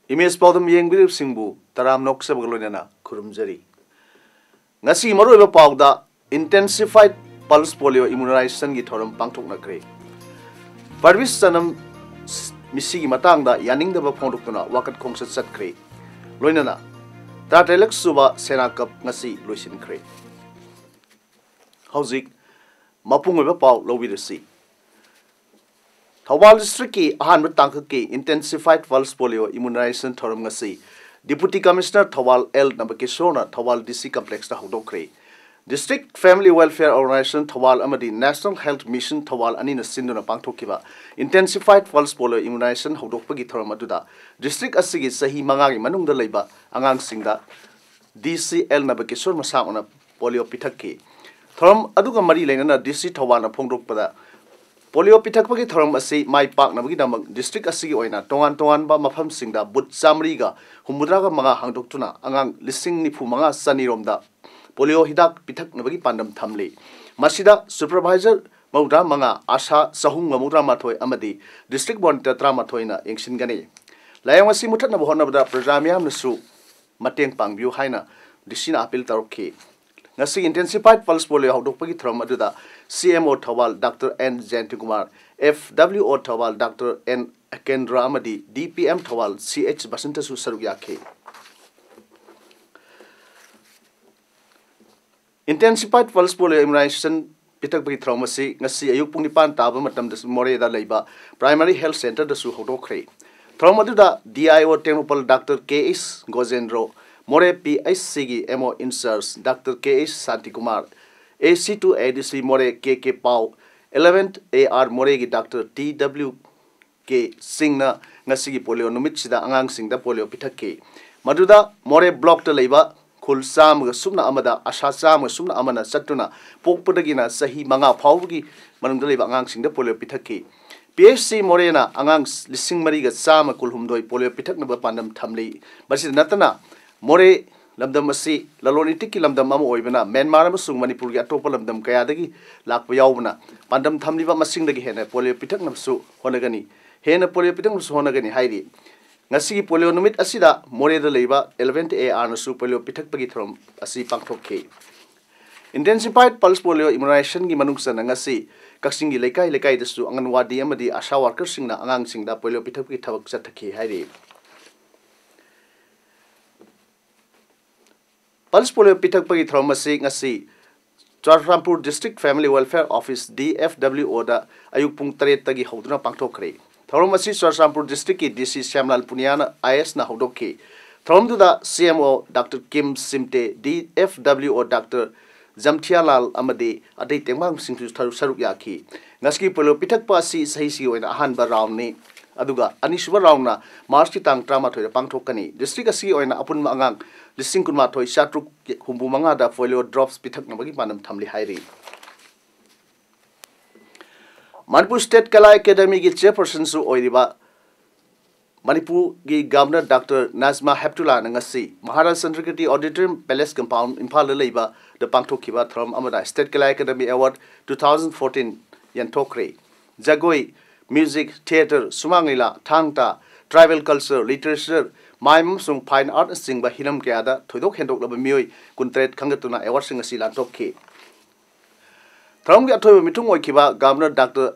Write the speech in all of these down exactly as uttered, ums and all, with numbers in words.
Image ꯄꯥꯎꯗꯝ ꯌꯦꯡꯕꯤꯔꯤꯕꯁꯤꯡꯕꯨ ꯇꯔꯥꯝꯅ ꯑꯣꯛꯆꯕꯒ ꯂꯣꯏꯅꯅ ꯈꯨꯔꯨꯝꯖꯔꯤ꯫ ꯉꯁꯤꯒꯤ ꯃꯔꯨꯑꯣꯏꯕ ꯄꯥꯎꯗ, Intensified Pulse Polio Immunizationꯒꯤ ꯊꯧꯔꯝ ꯄꯥꯡꯊꯣꯛꯅꯈ꯭ꯔꯦ꯫ ꯄꯔꯕꯤꯁ ꯁꯅꯝ ꯃꯤꯁꯤꯒꯤ ꯃꯇꯥꯡꯗ ꯌꯥꯅꯤꯡꯗꯕ ꯐꯣꯡꯗꯣꯛꯇꯨꯅ ꯋꯥꯀꯠ ꯈꯣꯡꯆꯠ ꯆꯠꯈ꯭ꯔꯦ꯫ ꯂꯣꯏꯅꯅ ꯇꯔꯥꯇꯔꯦꯠꯂꯛ ꯁꯨꯕ ꯁꯦꯅꯥ ꯀꯞ ꯉꯁꯤ ꯂꯣꯏꯁꯤꯟꯈ꯭ꯔꯦ꯫ ꯍꯧꯖꯤꯛ ꯃꯄꯨꯡ ꯑꯣꯏꯕ ꯄꯥꯎ ꯂꯧꯕꯤꯔꯁꯤ꯫ ꯊꯧꯕꯥꯜ ꯗꯤꯁꯇ꯭ꯔꯤꯛꯀꯤ ꯑꯍꯥꯟꯕ ꯇꯥꯡꯀꯛꯀꯤ Intensified Pulse Polio Immunization ꯊꯧꯔꯝ ꯉꯁꯤ Deputy Commissioner ꯊꯧꯕꯥꯜ ꯑꯦꯜ ꯅꯕꯀꯤꯁꯣꯔꯅ ꯊꯧꯕꯥꯜ ꯗꯤ ꯁꯤ ꯀꯝꯄ꯭ꯂꯦꯛꯁꯇ ꯍꯧꯗꯣꯛꯈ꯭ꯔꯦ꯫ District Family Welfare Organization Thoubal ꯑꯃꯗꯤ National Health Mission ꯊꯧꯕꯥꯜ ꯑꯅꯤꯅ ꯁꯤꯟꯗꯨꯅ ꯄꯥꯡꯊꯣꯛꯈꯤꯕ Intensified Pulse Polio Immunization ꯍꯧꯗꯣꯛꯄꯒꯤ ꯊꯧꯔꯝ ꯑꯗꯨꯗ ꯗꯤꯁꯇ꯭ꯔꯤꯛ ꯑꯁꯤꯒꯤ ꯆꯍꯤ ꯃꯉꯥꯒꯤ ꯃꯅꯨꯡꯗ ꯂꯩꯕ ꯑꯉꯥꯡꯁꯤꯡꯗ ꯗꯤ ꯁꯤ ꯑꯦꯜ ꯅꯕꯀꯤꯁꯣꯔ ꯃꯁꯥꯃꯛꯅ ꯄꯣꯂꯤꯑꯣ ꯄꯤꯊꯛꯈꯤ꯫ ꯊꯧꯔꯝ ꯑꯗꯨꯒ ꯃꯔꯤ ꯂꯩꯅꯅ ꯗꯤ ꯁꯤ ꯊꯧꯕꯥꯜꯅ ꯐꯣꯡꯗꯣꯛꯄꯗ, ꯄꯣꯂꯤꯑꯣ ꯄꯤꯊꯛꯄꯒꯤ ꯊꯧꯔꯝ ꯑꯁꯤ ꯃꯥꯏ ꯄꯥꯛꯅꯕꯒꯤꯗꯃꯛ ꯗꯤꯁꯇ꯭ꯔꯤꯛ ꯑꯁꯤꯒꯤ ꯑꯣꯏꯅ ꯇꯣꯉꯥꯟ ꯇꯣꯉꯥꯟꯕ ꯃꯐꯝꯁꯤꯡꯗ ꯕꯨꯠ ꯆꯥꯃꯔꯤꯒ ꯍꯨꯝꯐꯨꯇꯔꯥꯒ ꯃꯉꯥ ꯍꯥꯡꯗꯣꯛꯇꯨꯅ ꯑꯉꯥꯡ ꯂꯤꯁꯤꯡ ꯅꯤꯐꯨ ꯃꯉꯥ ꯆꯅꯤꯔꯣꯝꯗ ꯄꯣꯂꯤꯑꯣ ꯍꯤꯗꯥꯛ ꯄꯤꯊꯛꯅꯕꯒꯤ ꯄꯥꯟꯗꯝ ꯊꯝꯂꯤ꯫ ꯃꯁꯤꯗ ꯁꯨꯄꯔꯚꯥꯏꯖꯔ ꯃꯧꯗ꯭ꯔꯥ ꯃꯉꯥ, ꯑꯥꯁꯥ ꯆꯍꯨꯝꯒ ꯃꯧꯗ꯭ꯔꯥ ꯃꯥꯊꯣꯏ ꯑꯃꯗꯤ ꯗꯤꯁꯇ꯭ꯔꯤꯛ ꯃꯣꯅꯤꯇꯔ ꯇꯔꯥꯃꯥꯊꯣꯏꯅ ꯌꯦꯡꯁꯤꯟꯒꯅꯤ꯫ ꯂꯥꯏꯑꯣꯡ ꯑꯁꯤ ꯃꯨꯊꯠꯅꯕ ꯍꯣꯠꯅꯕꯗ ꯄ꯭ꯔꯖꯥ ꯃꯤꯌꯥꯝꯅꯁꯨ ꯃꯇꯦꯡ ꯄꯥꯡꯕꯤꯌꯨ ꯍꯥꯏꯅ ꯗꯤ ꯁꯤꯅ ꯑꯥꯄꯤꯜ ꯇꯧꯔꯛꯈꯤ꯫ ꯉꯁꯤꯒꯤ Intensified Pulse Polio ꯍꯧꯗꯣꯛꯄꯒꯤ ꯊꯧꯔꯝ ꯑꯗꯨꯗ C M O Thoubal doctor N Jayantakumar, F W O Thoubal doctor and ꯑꯀꯦꯟꯗ꯭ꯔ ꯑꯃꯗꯤ ꯗꯤ ꯄꯤ ꯑꯦꯝ ꯊꯧꯕꯥꯜ ꯁꯤ ꯑꯩꯆ ꯕꯁꯟꯇꯁꯨ ꯁꯔꯨꯛ ꯌꯥꯈꯤ꯫ Intensified Pulse Polio Immunization ꯄꯤꯊꯛꯄꯒꯤ ꯊꯧꯔꯝ ꯑꯁꯤ ꯉꯁꯤ ꯑꯌꯨꯛ ꯄꯨꯡ ꯅꯤꯄꯥꯟ ꯇꯥꯕ ꯃꯇꯝꯗ ꯃꯣꯔꯦꯗ ꯂꯩꯕ Primary Health Centreꯗꯁꯨ ꯍꯧꯗꯣꯛꯈ꯭ꯔꯦ꯫ ꯊꯧꯔꯝ ꯑꯗꯨꯗ D I O Tengnoupal doctor K H Gojendro, Moreh P H ꯁꯤꯒꯤ M O incharge doctor K H Shantikumar, A C two ꯑꯦ ꯗꯤ ꯁꯤ ꯃꯣꯔꯦ ꯀꯦ ꯀꯦ ꯄꯥꯎ, eleventh ꯑꯦ ꯑꯥꯔ ꯃꯣꯔꯦꯒꯤ ꯗꯥꯛꯇꯔ ꯇꯤ ꯗꯕ꯭ꯂꯤꯎ ꯀꯦ ꯁꯤꯡꯅ ꯉꯁꯤꯒꯤ ꯄꯣꯂꯤꯑꯣ ꯅꯨꯃꯤꯠꯁꯤꯗ ꯑꯉꯥꯡꯁꯤꯡꯗ ꯄꯣꯂꯤꯑꯣ ꯄꯤꯊꯛꯈꯤ꯫ ꯃꯗꯨꯗ ꯃꯣꯔꯦ ꯕ꯭ꯂꯣꯛꯇ ꯂꯩꯕ ꯈꯨꯜ ꯆꯥꯝꯃꯒ ꯁꯨꯞꯅ ꯑꯃꯗ ꯑꯁꯥ ꯆꯥꯝꯃꯒ ꯁꯨꯞꯅ ꯑꯃꯅ ꯆꯠꯇꯨꯅ ꯄꯣꯛꯄꯗꯒꯤꯅ ꯆꯍꯤ ꯃꯉꯥ ꯐꯥꯎꯕꯒꯤ ꯃꯅꯨꯡꯗ ꯂꯩꯕ ꯑꯉꯥꯡꯁꯤꯡꯗ ꯄꯣꯂꯤꯑꯣ ꯄꯤꯊꯛꯈꯤ꯫ ꯄꯤ ꯑꯩꯆ ꯁꯤ ꯃꯣꯔꯦꯅ ꯑꯉꯥꯡ ꯂꯤꯁꯤꯡ ꯃꯔꯤꯒ ꯆꯥꯝꯃ ꯀꯨꯟꯍꯨꯝꯗꯣꯏ ꯄꯣꯂꯤꯑꯣ ꯄꯤꯊꯛꯅꯕ ꯄꯥꯟꯗꯝ ꯊꯝꯂꯤ꯫ ꯃꯁꯤꯗ ꯅꯠꯇꯅ ꯃꯣꯔꯦ ꯂꯝꯗꯝ ꯑꯁꯤ ꯂꯂꯣꯟ ꯏꯇꯤꯛꯀꯤ ꯂꯝꯗꯝ ꯑꯃ ꯑꯣꯏꯕꯅ ꯃ꯭ꯌꯥꯟꯃꯥꯔ ꯑꯃꯁꯨꯡ ꯃꯅꯤꯄꯨꯔꯒꯤ ꯑꯇꯣꯞꯄ ꯂꯝꯗꯝ ꯀꯌꯥꯗꯒꯤ ꯂꯥꯛꯄ ꯌꯥꯎꯕꯅ ꯄꯥꯟꯗꯝ ꯊꯝꯂꯤꯕ ꯃꯁꯤꯡꯗꯒꯤ ꯍꯦꯟꯅ ꯄꯣꯂꯤꯑꯣ ꯄꯤꯊꯛꯅꯕꯁꯨ ꯍꯣꯠꯅꯒꯅꯤ꯫ ꯍꯦꯟꯅ ꯄꯣꯂꯤꯑꯣ ꯄꯤꯊꯛꯅꯕꯁꯨ ꯍꯣꯠꯅꯒꯅꯤ ꯍꯥꯏꯔꯤ꯫ ꯉꯁꯤꯒꯤ ꯄꯣꯂꯤꯑꯣ ꯅꯨꯃꯤꯠ ꯑꯁꯤꯗ ꯃꯣꯔꯦꯗ ꯂꯩꯕ eleventh A R ꯅꯁꯨ ꯄꯣꯂꯤꯑꯣ ꯄꯤꯊꯛꯄꯒꯤ ꯊꯧꯔꯝ ꯑꯁꯤ ꯄꯥꯡꯊꯣꯛꯈꯤ꯫ Intensified Pulse Polio Immunizationꯒꯤ ꯃꯅꯨꯡ ꯆꯟꯅ ꯉꯁꯤ ꯀꯛꯆꯤꯡꯒꯤ ꯂꯩꯀꯥꯏ ꯂꯩꯀꯥꯏꯗꯁꯨ ꯑꯪꯒꯟꯋꯥꯗꯤ ꯑꯃꯗꯤ ꯑꯁꯥ ꯋꯥꯔꯀꯔꯁꯤꯡꯅ ꯑꯉꯥꯡꯁꯤꯡꯗ ꯄꯣꯂꯤꯑꯣ ꯄꯤꯊꯛꯄꯒꯤ ꯊꯕꯛ ꯆꯠꯊꯈꯤ ꯍꯥꯏꯔꯤ꯫ Pulse Polio ꯄꯤꯊꯛꯄꯒꯤ ꯊꯧꯔꯝ ꯑꯁꯤ ꯉꯁꯤ Churachandpur District Family Welfare Office, D F W O ꯗ ꯑꯌꯨꯛ ꯄꯨꯡ ꯇꯔꯦꯠꯇꯒꯤ ꯍꯧꯗꯨꯅ ꯄꯥꯡꯊꯣꯛꯈ꯭ꯔꯦ꯫ ꯊꯧꯔꯝ ꯑꯁꯤ Churachandpur Districtꯀꯤ D C ꯁ꯭ꯌꯥꯝꯂꯥꯜ ꯄꯨꯅꯤꯌꯥꯅ, I A S ꯅ ꯍꯧꯗꯣꯛꯈꯤ꯫ ꯊꯧꯔꯝꯗꯨꯗ C M O Doctor ꯀꯤꯝ ꯁꯤꯝꯇꯦ, D F W O Doctor ꯖꯝꯊꯤꯌꯥꯂꯥꯜ ꯑꯃꯗꯤ ꯑꯇꯩ ꯇꯦꯡꯕꯥꯡꯁꯤꯡꯁꯨ ꯁꯔꯨꯛ, ꯁꯔꯨꯛ ꯌꯥꯈꯤ꯫ ꯉꯁꯤꯒꯤ ꯄꯣꯂꯤꯑꯣ ꯄꯤꯊꯛꯄ ꯑꯁꯤ ꯆꯍꯤꯁꯤꯒꯤ ꯑꯣꯏꯅ ꯑꯍꯥꯟꯕ ꯔꯥꯎꯟꯅꯤ, ꯑꯗꯨꯒ ꯑꯅꯤꯁꯨꯕ ꯔꯥꯎꯟꯅ ꯃꯥꯔꯆꯀꯤ ꯇꯥꯡ ꯇꯔꯥꯃꯥꯊꯣꯏꯗ ꯄꯥꯡꯊꯣꯛꯀꯅꯤ꯫ District ꯑꯁꯤꯒꯤ ꯑꯣꯏꯅ ꯑꯄꯨꯟꯕ ꯑꯉꯥꯡ ꯂꯤꯁꯤꯡ ꯀꯨꯟꯃꯥꯊꯣꯏ ꯆꯥꯇ꯭ꯔꯨꯛ ꯍꯨꯝꯐꯨ ꯃꯉꯥꯗ ꯄꯣꯂꯤꯑꯣ drops ꯄꯤꯊꯛꯅꯕꯒꯤ ꯄꯥꯟꯗꯝ ꯊꯝꯂꯤ ꯍꯥꯏꯔꯤ꯫ ꯃꯅꯤꯄꯨꯔ State Kala Academyꯒꯤ chairpersonꯁꯨ ꯑꯣꯏꯔꯤꯕ ꯃꯅꯤꯄꯨꯔꯒꯤ Governor Doctor ꯅꯥꯖꯃꯥ ꯍꯦꯞꯇꯨꯂꯥꯅ ꯉꯁꯤ ꯃꯍꯥꯔꯥꯖ ꯆꯟꯗ꯭ꯔꯀꯤꯔꯇꯤ Auditorium, Palace Compound, ꯏꯝꯐꯥꯜꯗ ꯂꯩꯕꯗ ꯄꯥꯡꯊꯣꯛꯈꯤꯕ ꯊꯧꯔꯝ ꯑꯃꯗ State Kala Academy Award two thousand fourteen ꯌꯦꯟꯊꯣꯛꯈ꯭ꯔꯦ꯫ ꯖꯒꯣꯏ, music, theatre, ꯁꯨꯃꯥꯡ ꯂꯤꯂꯥ, ꯊꯥꯡ ꯇꯥ, tribal culture, literature, mime ꯑꯃꯁꯨꯡ fine artꯅꯆꯤꯡꯕ ꯍꯤꯔꯝ ꯀꯌꯥꯗ ꯊꯣꯏꯗꯣꯛ ꯍꯦꯟꯗꯣꯛꯂꯕ ꯃꯤꯑꯣꯏ ꯀꯨꯟꯇꯔꯦꯠ ꯈꯟꯒꯠꯇꯨꯅ awardꯁꯤꯡ ꯑꯁꯤ ꯂꯥꯟꯊꯣꯛꯈꯤ꯫ ꯊꯧꯔꯝꯒꯤ ꯑꯊꯣꯏꯕ ꯃꯤꯊꯨꯡ ꯑꯣꯏꯈꯤꯕ Governor Doctor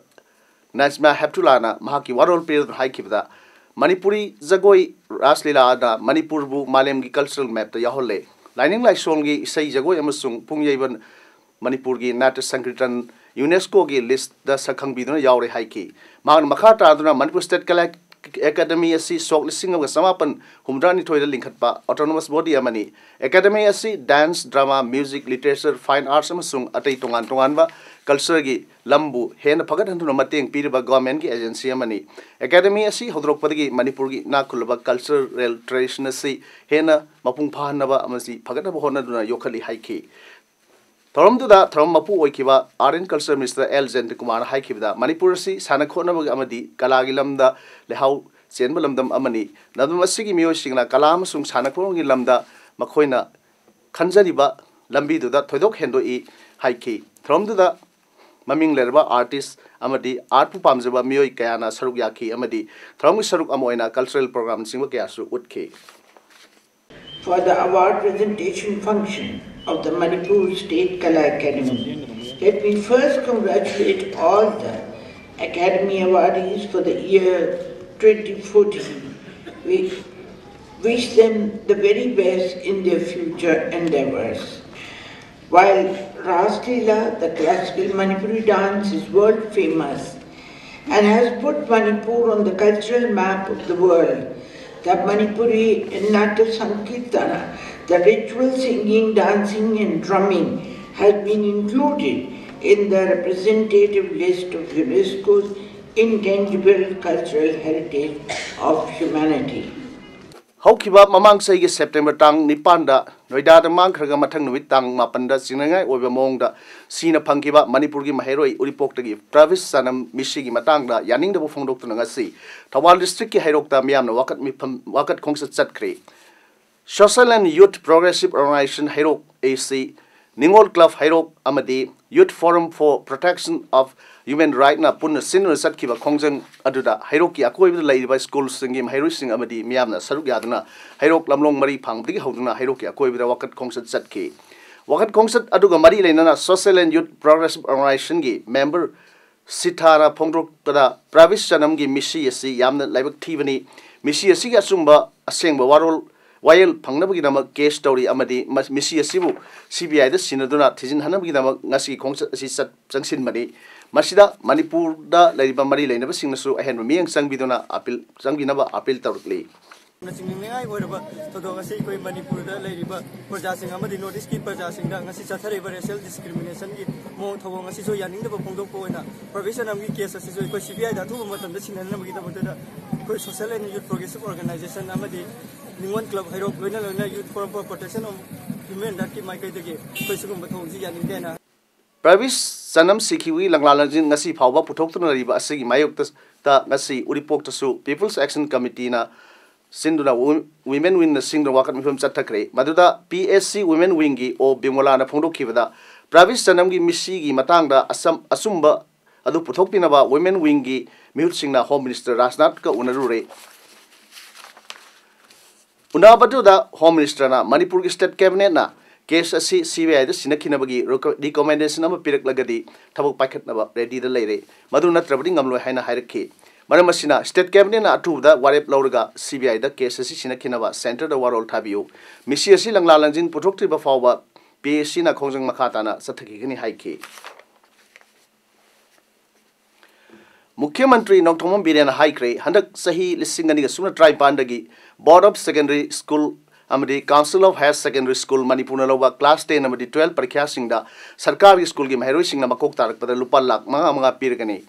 ꯅꯥꯖꯃꯥ ꯍꯦꯞꯇꯨꯂꯥꯅ ꯃꯍꯥꯛꯀꯤ ꯋꯥꯔꯣꯜ ꯄꯤꯔꯗꯨꯅ ꯍꯥꯏꯈꯤꯕꯗ, ꯃꯅꯤꯄꯨꯔꯤ ꯖꯒꯣꯏ ꯔꯥꯁ ꯂꯤꯂꯥꯅ ꯃꯅꯤꯄꯨꯔꯕꯨ ꯃꯥꯂꯦꯝꯒꯤ cultural mapꯇ ꯌꯥꯎꯍꯜꯂꯦ꯫ ꯂꯥꯏꯅꯤꯡ ꯂꯥꯏꯁꯣꯜꯒꯤ ꯏꯁꯩ ꯖꯒꯣꯏ ꯑꯃꯁꯨꯡ ꯄꯨꯡ ꯌꯩꯕ ꯃꯅꯤꯄꯨꯔꯒꯤ ꯅꯥꯇ꯭ꯌ ꯁꯪꯀꯤꯔꯇꯟ UNESCOꯒꯤ listꯇ ꯁꯛꯈꯪꯕꯤꯗꯨꯅ ꯌꯥꯎꯔꯦ ꯍꯥꯏꯈꯤ꯫ ꯃꯍꯥꯛꯅ ꯃꯈꯥ ꯇꯥꯗꯨꯅ ꯃꯅꯤꯄꯨꯔ State Kala ꯑꯦꯀꯥꯗꯃꯤ ꯑꯁꯤ ꯁꯣꯛ ꯂꯤꯁꯤꯡ ꯑꯃꯒ ꯆꯃꯥꯄꯟ ꯍꯨꯝꯗ꯭ꯔꯥꯅꯤꯊꯣꯏꯗ ꯂꯤꯡꯈꯠꯄ autonomous body ꯑꯃꯅꯤ꯫ ꯑꯦꯀꯥꯗꯃꯤ ꯑꯁꯤ dance, drama, music, literature, fine arts ꯑꯃꯁꯨꯡ ꯑꯇꯩ ꯇꯣꯉꯥꯟ ꯇꯣꯉꯥꯟꯕ cultureꯒꯤ ꯂꯝꯕꯨ ꯍꯦꯟꯅ ꯐꯒꯠꯍꯟꯗꯨꯅ ꯃꯇꯦꯡ ꯄꯤꯔꯤꯕ governmentꯀꯤ agency ꯑꯃꯅꯤ꯫ ꯑꯦꯀꯥꯗꯃꯤ ꯑꯁꯤ ꯍꯧꯗꯣꯔꯛꯄꯗꯒꯤ ꯃꯅꯤꯄꯨꯔꯒꯤ ꯏꯅꯥꯛ ꯈꯨꯜꯂꯕ cultural tradition ꯑꯁꯤ ꯍꯦꯟꯅ ꯃꯄꯨꯡ ꯐꯥꯍꯟꯅꯕ ꯑꯃꯗꯤ ꯐꯒꯠꯅꯕ ꯍꯣꯠꯅꯗꯨꯅ ꯌꯣꯛꯈꯠꯂꯤ ꯍꯥꯏꯈꯤ꯫ ꯊꯧꯔꯝꯗꯨꯗ ꯊꯧꯔꯝ ꯃꯄꯨ ꯑꯣꯏꯈꯤꯕ Art and Culture Minister L ꯖꯌꯟꯇꯀꯨꯃꯥꯔꯅ ꯍꯥꯏꯈꯤꯕꯗ, ꯃꯅꯤꯄꯨꯔ ꯑꯁꯤ ꯁꯥꯟꯅ ꯈꯣꯠꯅꯕꯒꯤ ꯑꯃꯗꯤ ꯀꯂꯥꯒꯤ ꯂꯝꯗ ꯂꯩꯍꯥꯎ ꯆꯦꯟꯕ ꯂꯝꯗꯝ ꯑꯃꯅꯤ꯫ ꯂꯝꯗꯝ ꯑꯁꯤꯒꯤ ꯃꯤꯑꯣꯏꯁꯤꯡꯅ ꯀꯂꯥ ꯑꯃꯁꯨꯡ ꯁꯥꯟꯅ ꯈꯣꯠꯅꯕꯒꯤ ꯂꯝꯗ ꯃꯈꯣꯏꯅ ꯈꯟꯖꯔꯤꯕ ꯂꯝꯕꯤꯗꯨꯗ ꯊꯣꯏꯗꯣꯛ ꯍꯦꯟꯗꯣꯛꯏ ꯍꯥꯏꯈꯤ꯫ ꯊꯧꯔꯝꯗꯨꯗ ꯃꯃꯤꯡ ꯂꯩꯔꯕ artist ꯑꯃꯗꯤ artꯄꯨ ꯄꯥꯝꯖꯕ ꯃꯤꯑꯣꯏ ꯀꯌꯥꯅ ꯁꯔꯨꯛ ꯌꯥꯈꯤ ꯑꯃꯗꯤ ꯊꯧꯔꯝꯒꯤ ꯁꯔꯨꯛ ꯑꯃ ꯑꯣꯏꯅ cultural programꯅꯆꯤꯡꯕ ꯀꯌꯥꯁꯨ ꯎꯠꯈꯤ꯫ For the award presentation function of the Manipur State Kala Academy, let me first congratulate all the Academy awardees for the year twenty fourteen. We wish them the very best in their future endeavors. While Ras Leela, the classical Manipuri dance, is world famous and has put Manipur on the cultural map of the world, the Manipuri Natya Sankirtana, the ritual singing, dancing, and drumming, has been included in the representative list of UNESCO's intangible cultural heritage of humanity. ꯍꯧꯈꯤꯕ ꯃꯃꯥꯡ ꯆꯍꯤꯒꯤ September ꯇꯥꯡ ꯅꯤꯄꯥꯟꯗ ꯅꯣꯏꯗꯥꯗ ꯃꯥꯡꯈ꯭ꯔꯒ ꯃꯊꯪ ꯅꯨꯃꯤꯠ ꯇꯥꯡ ꯃꯥꯄꯟꯗ ꯆꯤꯡꯅꯅꯤꯡꯉꯥꯏ ꯑꯣꯏꯕ ꯃꯑꯣꯡꯗ ꯁꯤꯅ ꯐꯪꯈꯤꯕ ꯃꯅꯤꯄꯨꯔꯒꯤ ꯃꯍꯩꯔꯣꯏ ꯎꯔꯤꯄꯣꯛꯇꯒꯤ ꯄ꯭ꯔꯥꯚꯤꯁ ꯆꯅꯝ ꯃꯤꯁꯤꯒꯤ ꯃꯇꯥꯡꯗ ꯌꯥꯅꯤꯡꯗꯕ ꯐꯣꯡꯗꯣꯛꯇꯨꯅ ꯉꯁꯤ ꯊꯧꯕꯥꯜ districtꯀꯤ ꯍꯩꯔꯣꯛꯇ ꯃꯤꯌꯥꯝꯅ ꯋꯥꯀꯠ ꯃꯤꯐꯝ, ꯋꯥꯀꯠ ꯈꯣꯡꯆꯠ ꯆꯠꯈ꯭ꯔꯦ꯫ Social and Youth Progressive Organization ꯍꯩꯔꯣꯛ, ꯑꯦ ꯁꯤ, ꯅꯤꯉꯣꯜ club ꯍꯩꯔꯣꯛ ꯑꯃꯗꯤ Youth Forum for Protection of Human Rightꯅ ꯄꯨꯟꯅ ꯁꯤꯟꯗꯨꯅ ꯆꯠꯈꯤꯕ ꯈꯣꯡꯖꯪ ꯑꯗꯨꯗ ꯍꯩꯔꯣꯛꯀꯤ ꯑꯀꯣꯏꯕꯗ ꯂꯩꯔꯤꯕ schoolꯁꯤꯡꯒꯤ ꯃꯍꯩꯔꯣꯏꯁꯤꯡ ꯑꯃꯗꯤ ꯃꯤꯌꯥꯝꯅ ꯁꯔꯨꯛ ꯌꯥꯗꯨꯅ ꯍꯩꯔꯣꯛ ꯂꯝꯂꯣꯡ ꯃꯔꯤ ꯐꯥꯡꯕꯗꯒꯤ ꯍꯧꯗꯨꯅ ꯍꯩꯔꯣꯛꯀꯤ ꯑꯀꯣꯏꯕꯗ ꯋꯥꯀꯠ ꯈꯣꯡꯆꯠ ꯆꯠꯈꯤ꯫ ꯋꯥꯀꯠ ꯈꯣꯡꯆꯠ ꯑꯗꯨꯒ ꯃꯔꯤ ꯂꯩꯅꯅ Social and Youth Progressive Organizationꯒꯤ member ꯁꯤꯊꯥꯅ ꯐꯣꯡꯗꯣꯔꯛꯄꯗ, ꯄ꯭ꯔꯥꯚꯤꯁ ꯆꯅꯝꯒꯤ ꯃꯤꯁꯤ ꯑꯁꯤ ꯌꯥꯝꯅ ꯂꯥꯏꯕꯛ ꯊꯤꯕꯅꯤ꯫ ꯃꯤꯁꯤ ꯑꯁꯤꯒꯤ ꯑꯆꯨꯝꯕ ꯑꯁꯦꯡꯕ ꯋꯥꯔꯣꯜ, ꯋꯥꯌꯦꯜ ꯐꯪꯅꯕꯒꯤꯗꯃꯛ case ꯇꯧꯔꯤ ꯑꯃꯗꯤ ꯃ-, ꯃꯤꯁꯤ ꯑꯁꯤꯕꯨ ꯁꯤ ꯕꯤ ꯑꯥꯏꯗ ꯁꯤꯟꯅꯗꯨꯅ ꯊꯤꯖꯤꯟꯍꯟꯅꯕꯒꯤꯗꯃꯛ ꯉꯁꯤꯒꯤ ꯈꯣꯡꯆꯠ ꯑꯁꯤ ꯆꯠ-, ꯆꯪꯁꯤꯟꯕꯅꯤ꯫ ꯃꯁꯤꯗ ꯃꯅꯤꯄꯨꯔꯗ ꯂꯩꯔꯤꯕ ꯃꯔꯤ ꯂꯩꯅꯕꯁꯤꯡꯅꯁꯨ ꯑꯍꯦꯟꯕ ꯃꯤꯠꯌꯦꯡ ꯆꯪꯕꯤꯗꯨꯅ ꯑꯄꯤꯜ ꯆꯪꯕꯤꯅꯕ ꯑꯄꯤꯜ ꯇꯧꯔꯛꯂꯤ꯫ ꯆꯤꯡꯅꯅꯤꯡꯉꯥꯏ ꯑꯣꯏꯔꯕ ꯊꯧꯗꯣꯛ ꯑꯁꯤ ꯑꯩꯈꯣꯏ ꯃꯅꯤꯄꯨꯔꯗ ꯂꯩꯔꯤꯕ ꯄ꯭ꯔꯖꯥꯁꯤꯡ ꯑꯃꯗꯤ ꯅꯣꯔꯠ ꯏꯁꯀꯤ ꯄ꯭ꯔꯖꯥꯁꯤꯡꯗ ꯉꯁꯤ ꯆꯠꯊꯔꯤꯕ ꯔꯦꯁꯤꯌꯦꯜ ꯗꯤꯁꯀ꯭ꯔꯤꯃꯤꯅꯦꯁꯟꯒꯤ ꯃꯑꯣꯡ ꯊꯧꯑꯣꯡ ꯑꯁꯤꯁꯨ ꯌꯥꯅꯤꯡꯗꯕ ꯐꯣꯡꯗꯣꯛꯄ ꯑꯣꯏꯅ ꯄ꯭ꯔꯕꯤꯁ ꯆꯅꯝꯒꯤ ꯀꯦꯁ ꯑꯁꯤꯁꯨ ꯑꯩꯈꯣꯏ ꯁꯤ ꯕꯤ ꯑꯥꯏꯗ ꯑꯊꯨꯕ ꯃꯇꯝꯗ ꯁꯤꯟꯅꯅꯕꯒꯤꯗꯃꯛꯇꯗ ꯑꯩꯈꯣꯏ social and youth progressive organisation ꯑꯃꯗꯤ ꯅꯤꯉꯣꯜ ꯀ꯭ꯂꯕ ꯍꯩꯔꯣꯛ ꯂꯣꯏꯅ ꯂꯣꯏꯅ youth forum for protection of human ꯔꯥꯏꯠꯀꯤ ꯃꯥꯏꯀꯩꯗꯒꯤ ꯑꯩꯈꯣꯏ ꯁꯤꯒꯨꯝꯕ ꯊꯧꯑꯣꯡꯁꯤ ꯌꯥꯅꯤꯡꯗꯦ ꯍꯥꯏꯅ ꯄ꯭ꯔꯕꯤꯁ ꯆꯅꯝ ꯁꯤꯈꯤꯕꯒꯤ ꯂꯪꯂꯥ ꯂꯪꯖꯤꯟ ꯉꯁꯤ ꯐꯥꯎꯕ ꯄꯨꯊꯣꯛꯇꯨꯅ ꯂꯩꯔꯤꯕ ꯑꯁꯤꯒꯤ ꯃꯥꯌꯣꯛꯇ ꯉꯁꯤ ꯎꯔꯤꯄꯣꯛꯇꯁꯨ ꯄꯤꯄꯜꯁ ꯑꯦꯛꯁꯟ ꯀꯃꯤꯇꯤꯅ ꯁꯤꯟꯗꯨꯅ ꯋꯨ- ꯋꯤꯃꯦꯟ ꯋꯤꯡꯅ ꯁꯤꯡꯗꯨꯅ ꯋꯥꯀꯠ ꯃꯤꯐꯝ ꯆꯠꯊꯈ꯭ꯔꯦ꯫ ꯃꯗꯨꯗ ꯄꯤ ꯑꯦꯁ ꯁꯤ ꯋꯤꯃꯦꯟ ꯋꯤꯡꯒꯤ ꯑꯣ ꯕꯤꯃꯣꯂꯥꯅ ꯐꯣꯡꯗꯣꯛꯈꯤꯕꯗ, ꯄ꯭ꯔꯕꯤꯁ ꯆꯅꯝꯒꯤ ꯃꯤꯁꯤꯒꯤ ꯃꯇꯥꯡꯗ ꯑꯆꯝ- ꯑꯆꯨꯝꯕ ꯑꯗꯨ ꯄꯨꯊꯣꯛꯄꯤꯅꯕ ꯋꯤꯃꯦꯟ ꯋꯤꯡꯒꯤ ꯃꯤꯍꯨꯠꯁꯤꯡꯅ ꯍꯣꯝ ꯃꯤꯅꯤꯁꯇꯔ ꯔꯥꯖꯅꯥꯊꯀ ꯎꯅꯔꯨꯔꯦ꯫ ꯎꯅꯕꯗꯨꯗ ꯍꯣꯝ ꯃꯤꯅꯤꯁꯇꯔꯅ ꯃꯅꯤꯄꯨꯔꯒꯤ ꯁ꯭ꯇꯦꯠ ꯀꯦꯕꯤꯅꯦꯠꯅ ꯀꯦꯁ ꯑꯁꯤ ꯁꯤ ꯕꯤ ꯑꯥꯏꯗ ꯁꯤꯟꯅꯈꯤꯅꯕꯒꯤ ꯔꯤꯀꯣ- ꯔꯤꯀꯣꯃꯦꯟꯗꯦꯁꯟ ꯑꯃ ꯄꯤꯔꯛꯂꯒꯗꯤ ꯊꯕꯛ ꯄꯥꯏꯈꯠꯅꯕ ꯔꯦꯗꯤꯗ ꯂꯩꯔꯦ, ꯃꯗꯨ ꯅꯠꯇ꯭ꯔꯕꯗꯤ ꯉꯝꯂꯣꯏ ꯍꯥꯏꯅ ꯍꯥꯏꯔꯛꯈꯤ꯫ ꯃꯔꯝ ꯑꯁꯤꯅ ꯁ꯭ꯇꯦꯠ ꯀꯦꯕꯤꯅꯦꯠꯅ ꯑꯊꯨꯕꯗ ꯋꯥꯔꯦꯞ ꯂꯧꯔꯒ ꯁꯤ ꯕꯤ ꯑꯥꯏꯗ ꯀꯦꯁ ꯑꯁꯤ ꯁꯤꯟꯅꯈꯤꯅꯕ ꯁꯦꯟꯇꯔꯗ ꯋꯥꯔꯣꯜ ꯊꯥꯕꯤꯌꯨ꯫ ꯃꯤꯁꯤ ꯑꯁꯤ ꯂꯪꯂꯥ ꯂꯪꯖꯤꯟ ꯄꯨꯊꯣꯛꯇ꯭ꯔꯤꯕ ꯐꯥꯎꯕ ꯄꯤ ꯑꯦꯁ ꯁꯤꯅ ꯈꯣꯡꯖꯪ ꯃꯈꯥ ꯇꯥꯅ ꯆꯠꯊꯈꯤꯒꯅꯤ ꯍꯥꯏꯈꯤ꯫ ꯃꯨꯈ꯭ꯌ ꯃꯟꯇ꯭ꯔꯤ ꯅꯣꯡꯊꯣꯝꯕꯝ ꯕꯤꯔꯦꯟꯅ ꯍꯥꯏꯈ꯭ꯔꯦ, ꯍꯟꯗꯛ ꯆꯍꯤ ꯂꯤꯁꯤꯡ ꯑꯅꯤꯒ ꯁꯨꯞꯅ ꯇꯔꯥꯅꯤꯄꯥꯟꯗꯒꯤ Board of Secondary School ꯑꯃꯗꯤ Council of Higher Secondary School ꯃꯅꯤꯄꯨꯔꯅ ꯂꯧꯕ class ten ꯑꯃꯗꯤ twelve ꯄꯔꯤꯈ꯭ꯌꯥꯁꯤꯡꯗ ꯁꯔꯀꯥꯔꯒꯤ ꯁ꯭ꯀꯨꯜꯒꯤ ꯃꯍꯩꯔꯣꯏꯁꯤꯡꯅ ꯃꯀꯣꯛ ꯇꯥꯔꯛꯄꯗ ꯂꯨꯄꯥ ꯂꯥꯈ ꯃꯉꯥ ꯃꯉꯥ ꯄꯤꯔꯒꯅꯤ꯫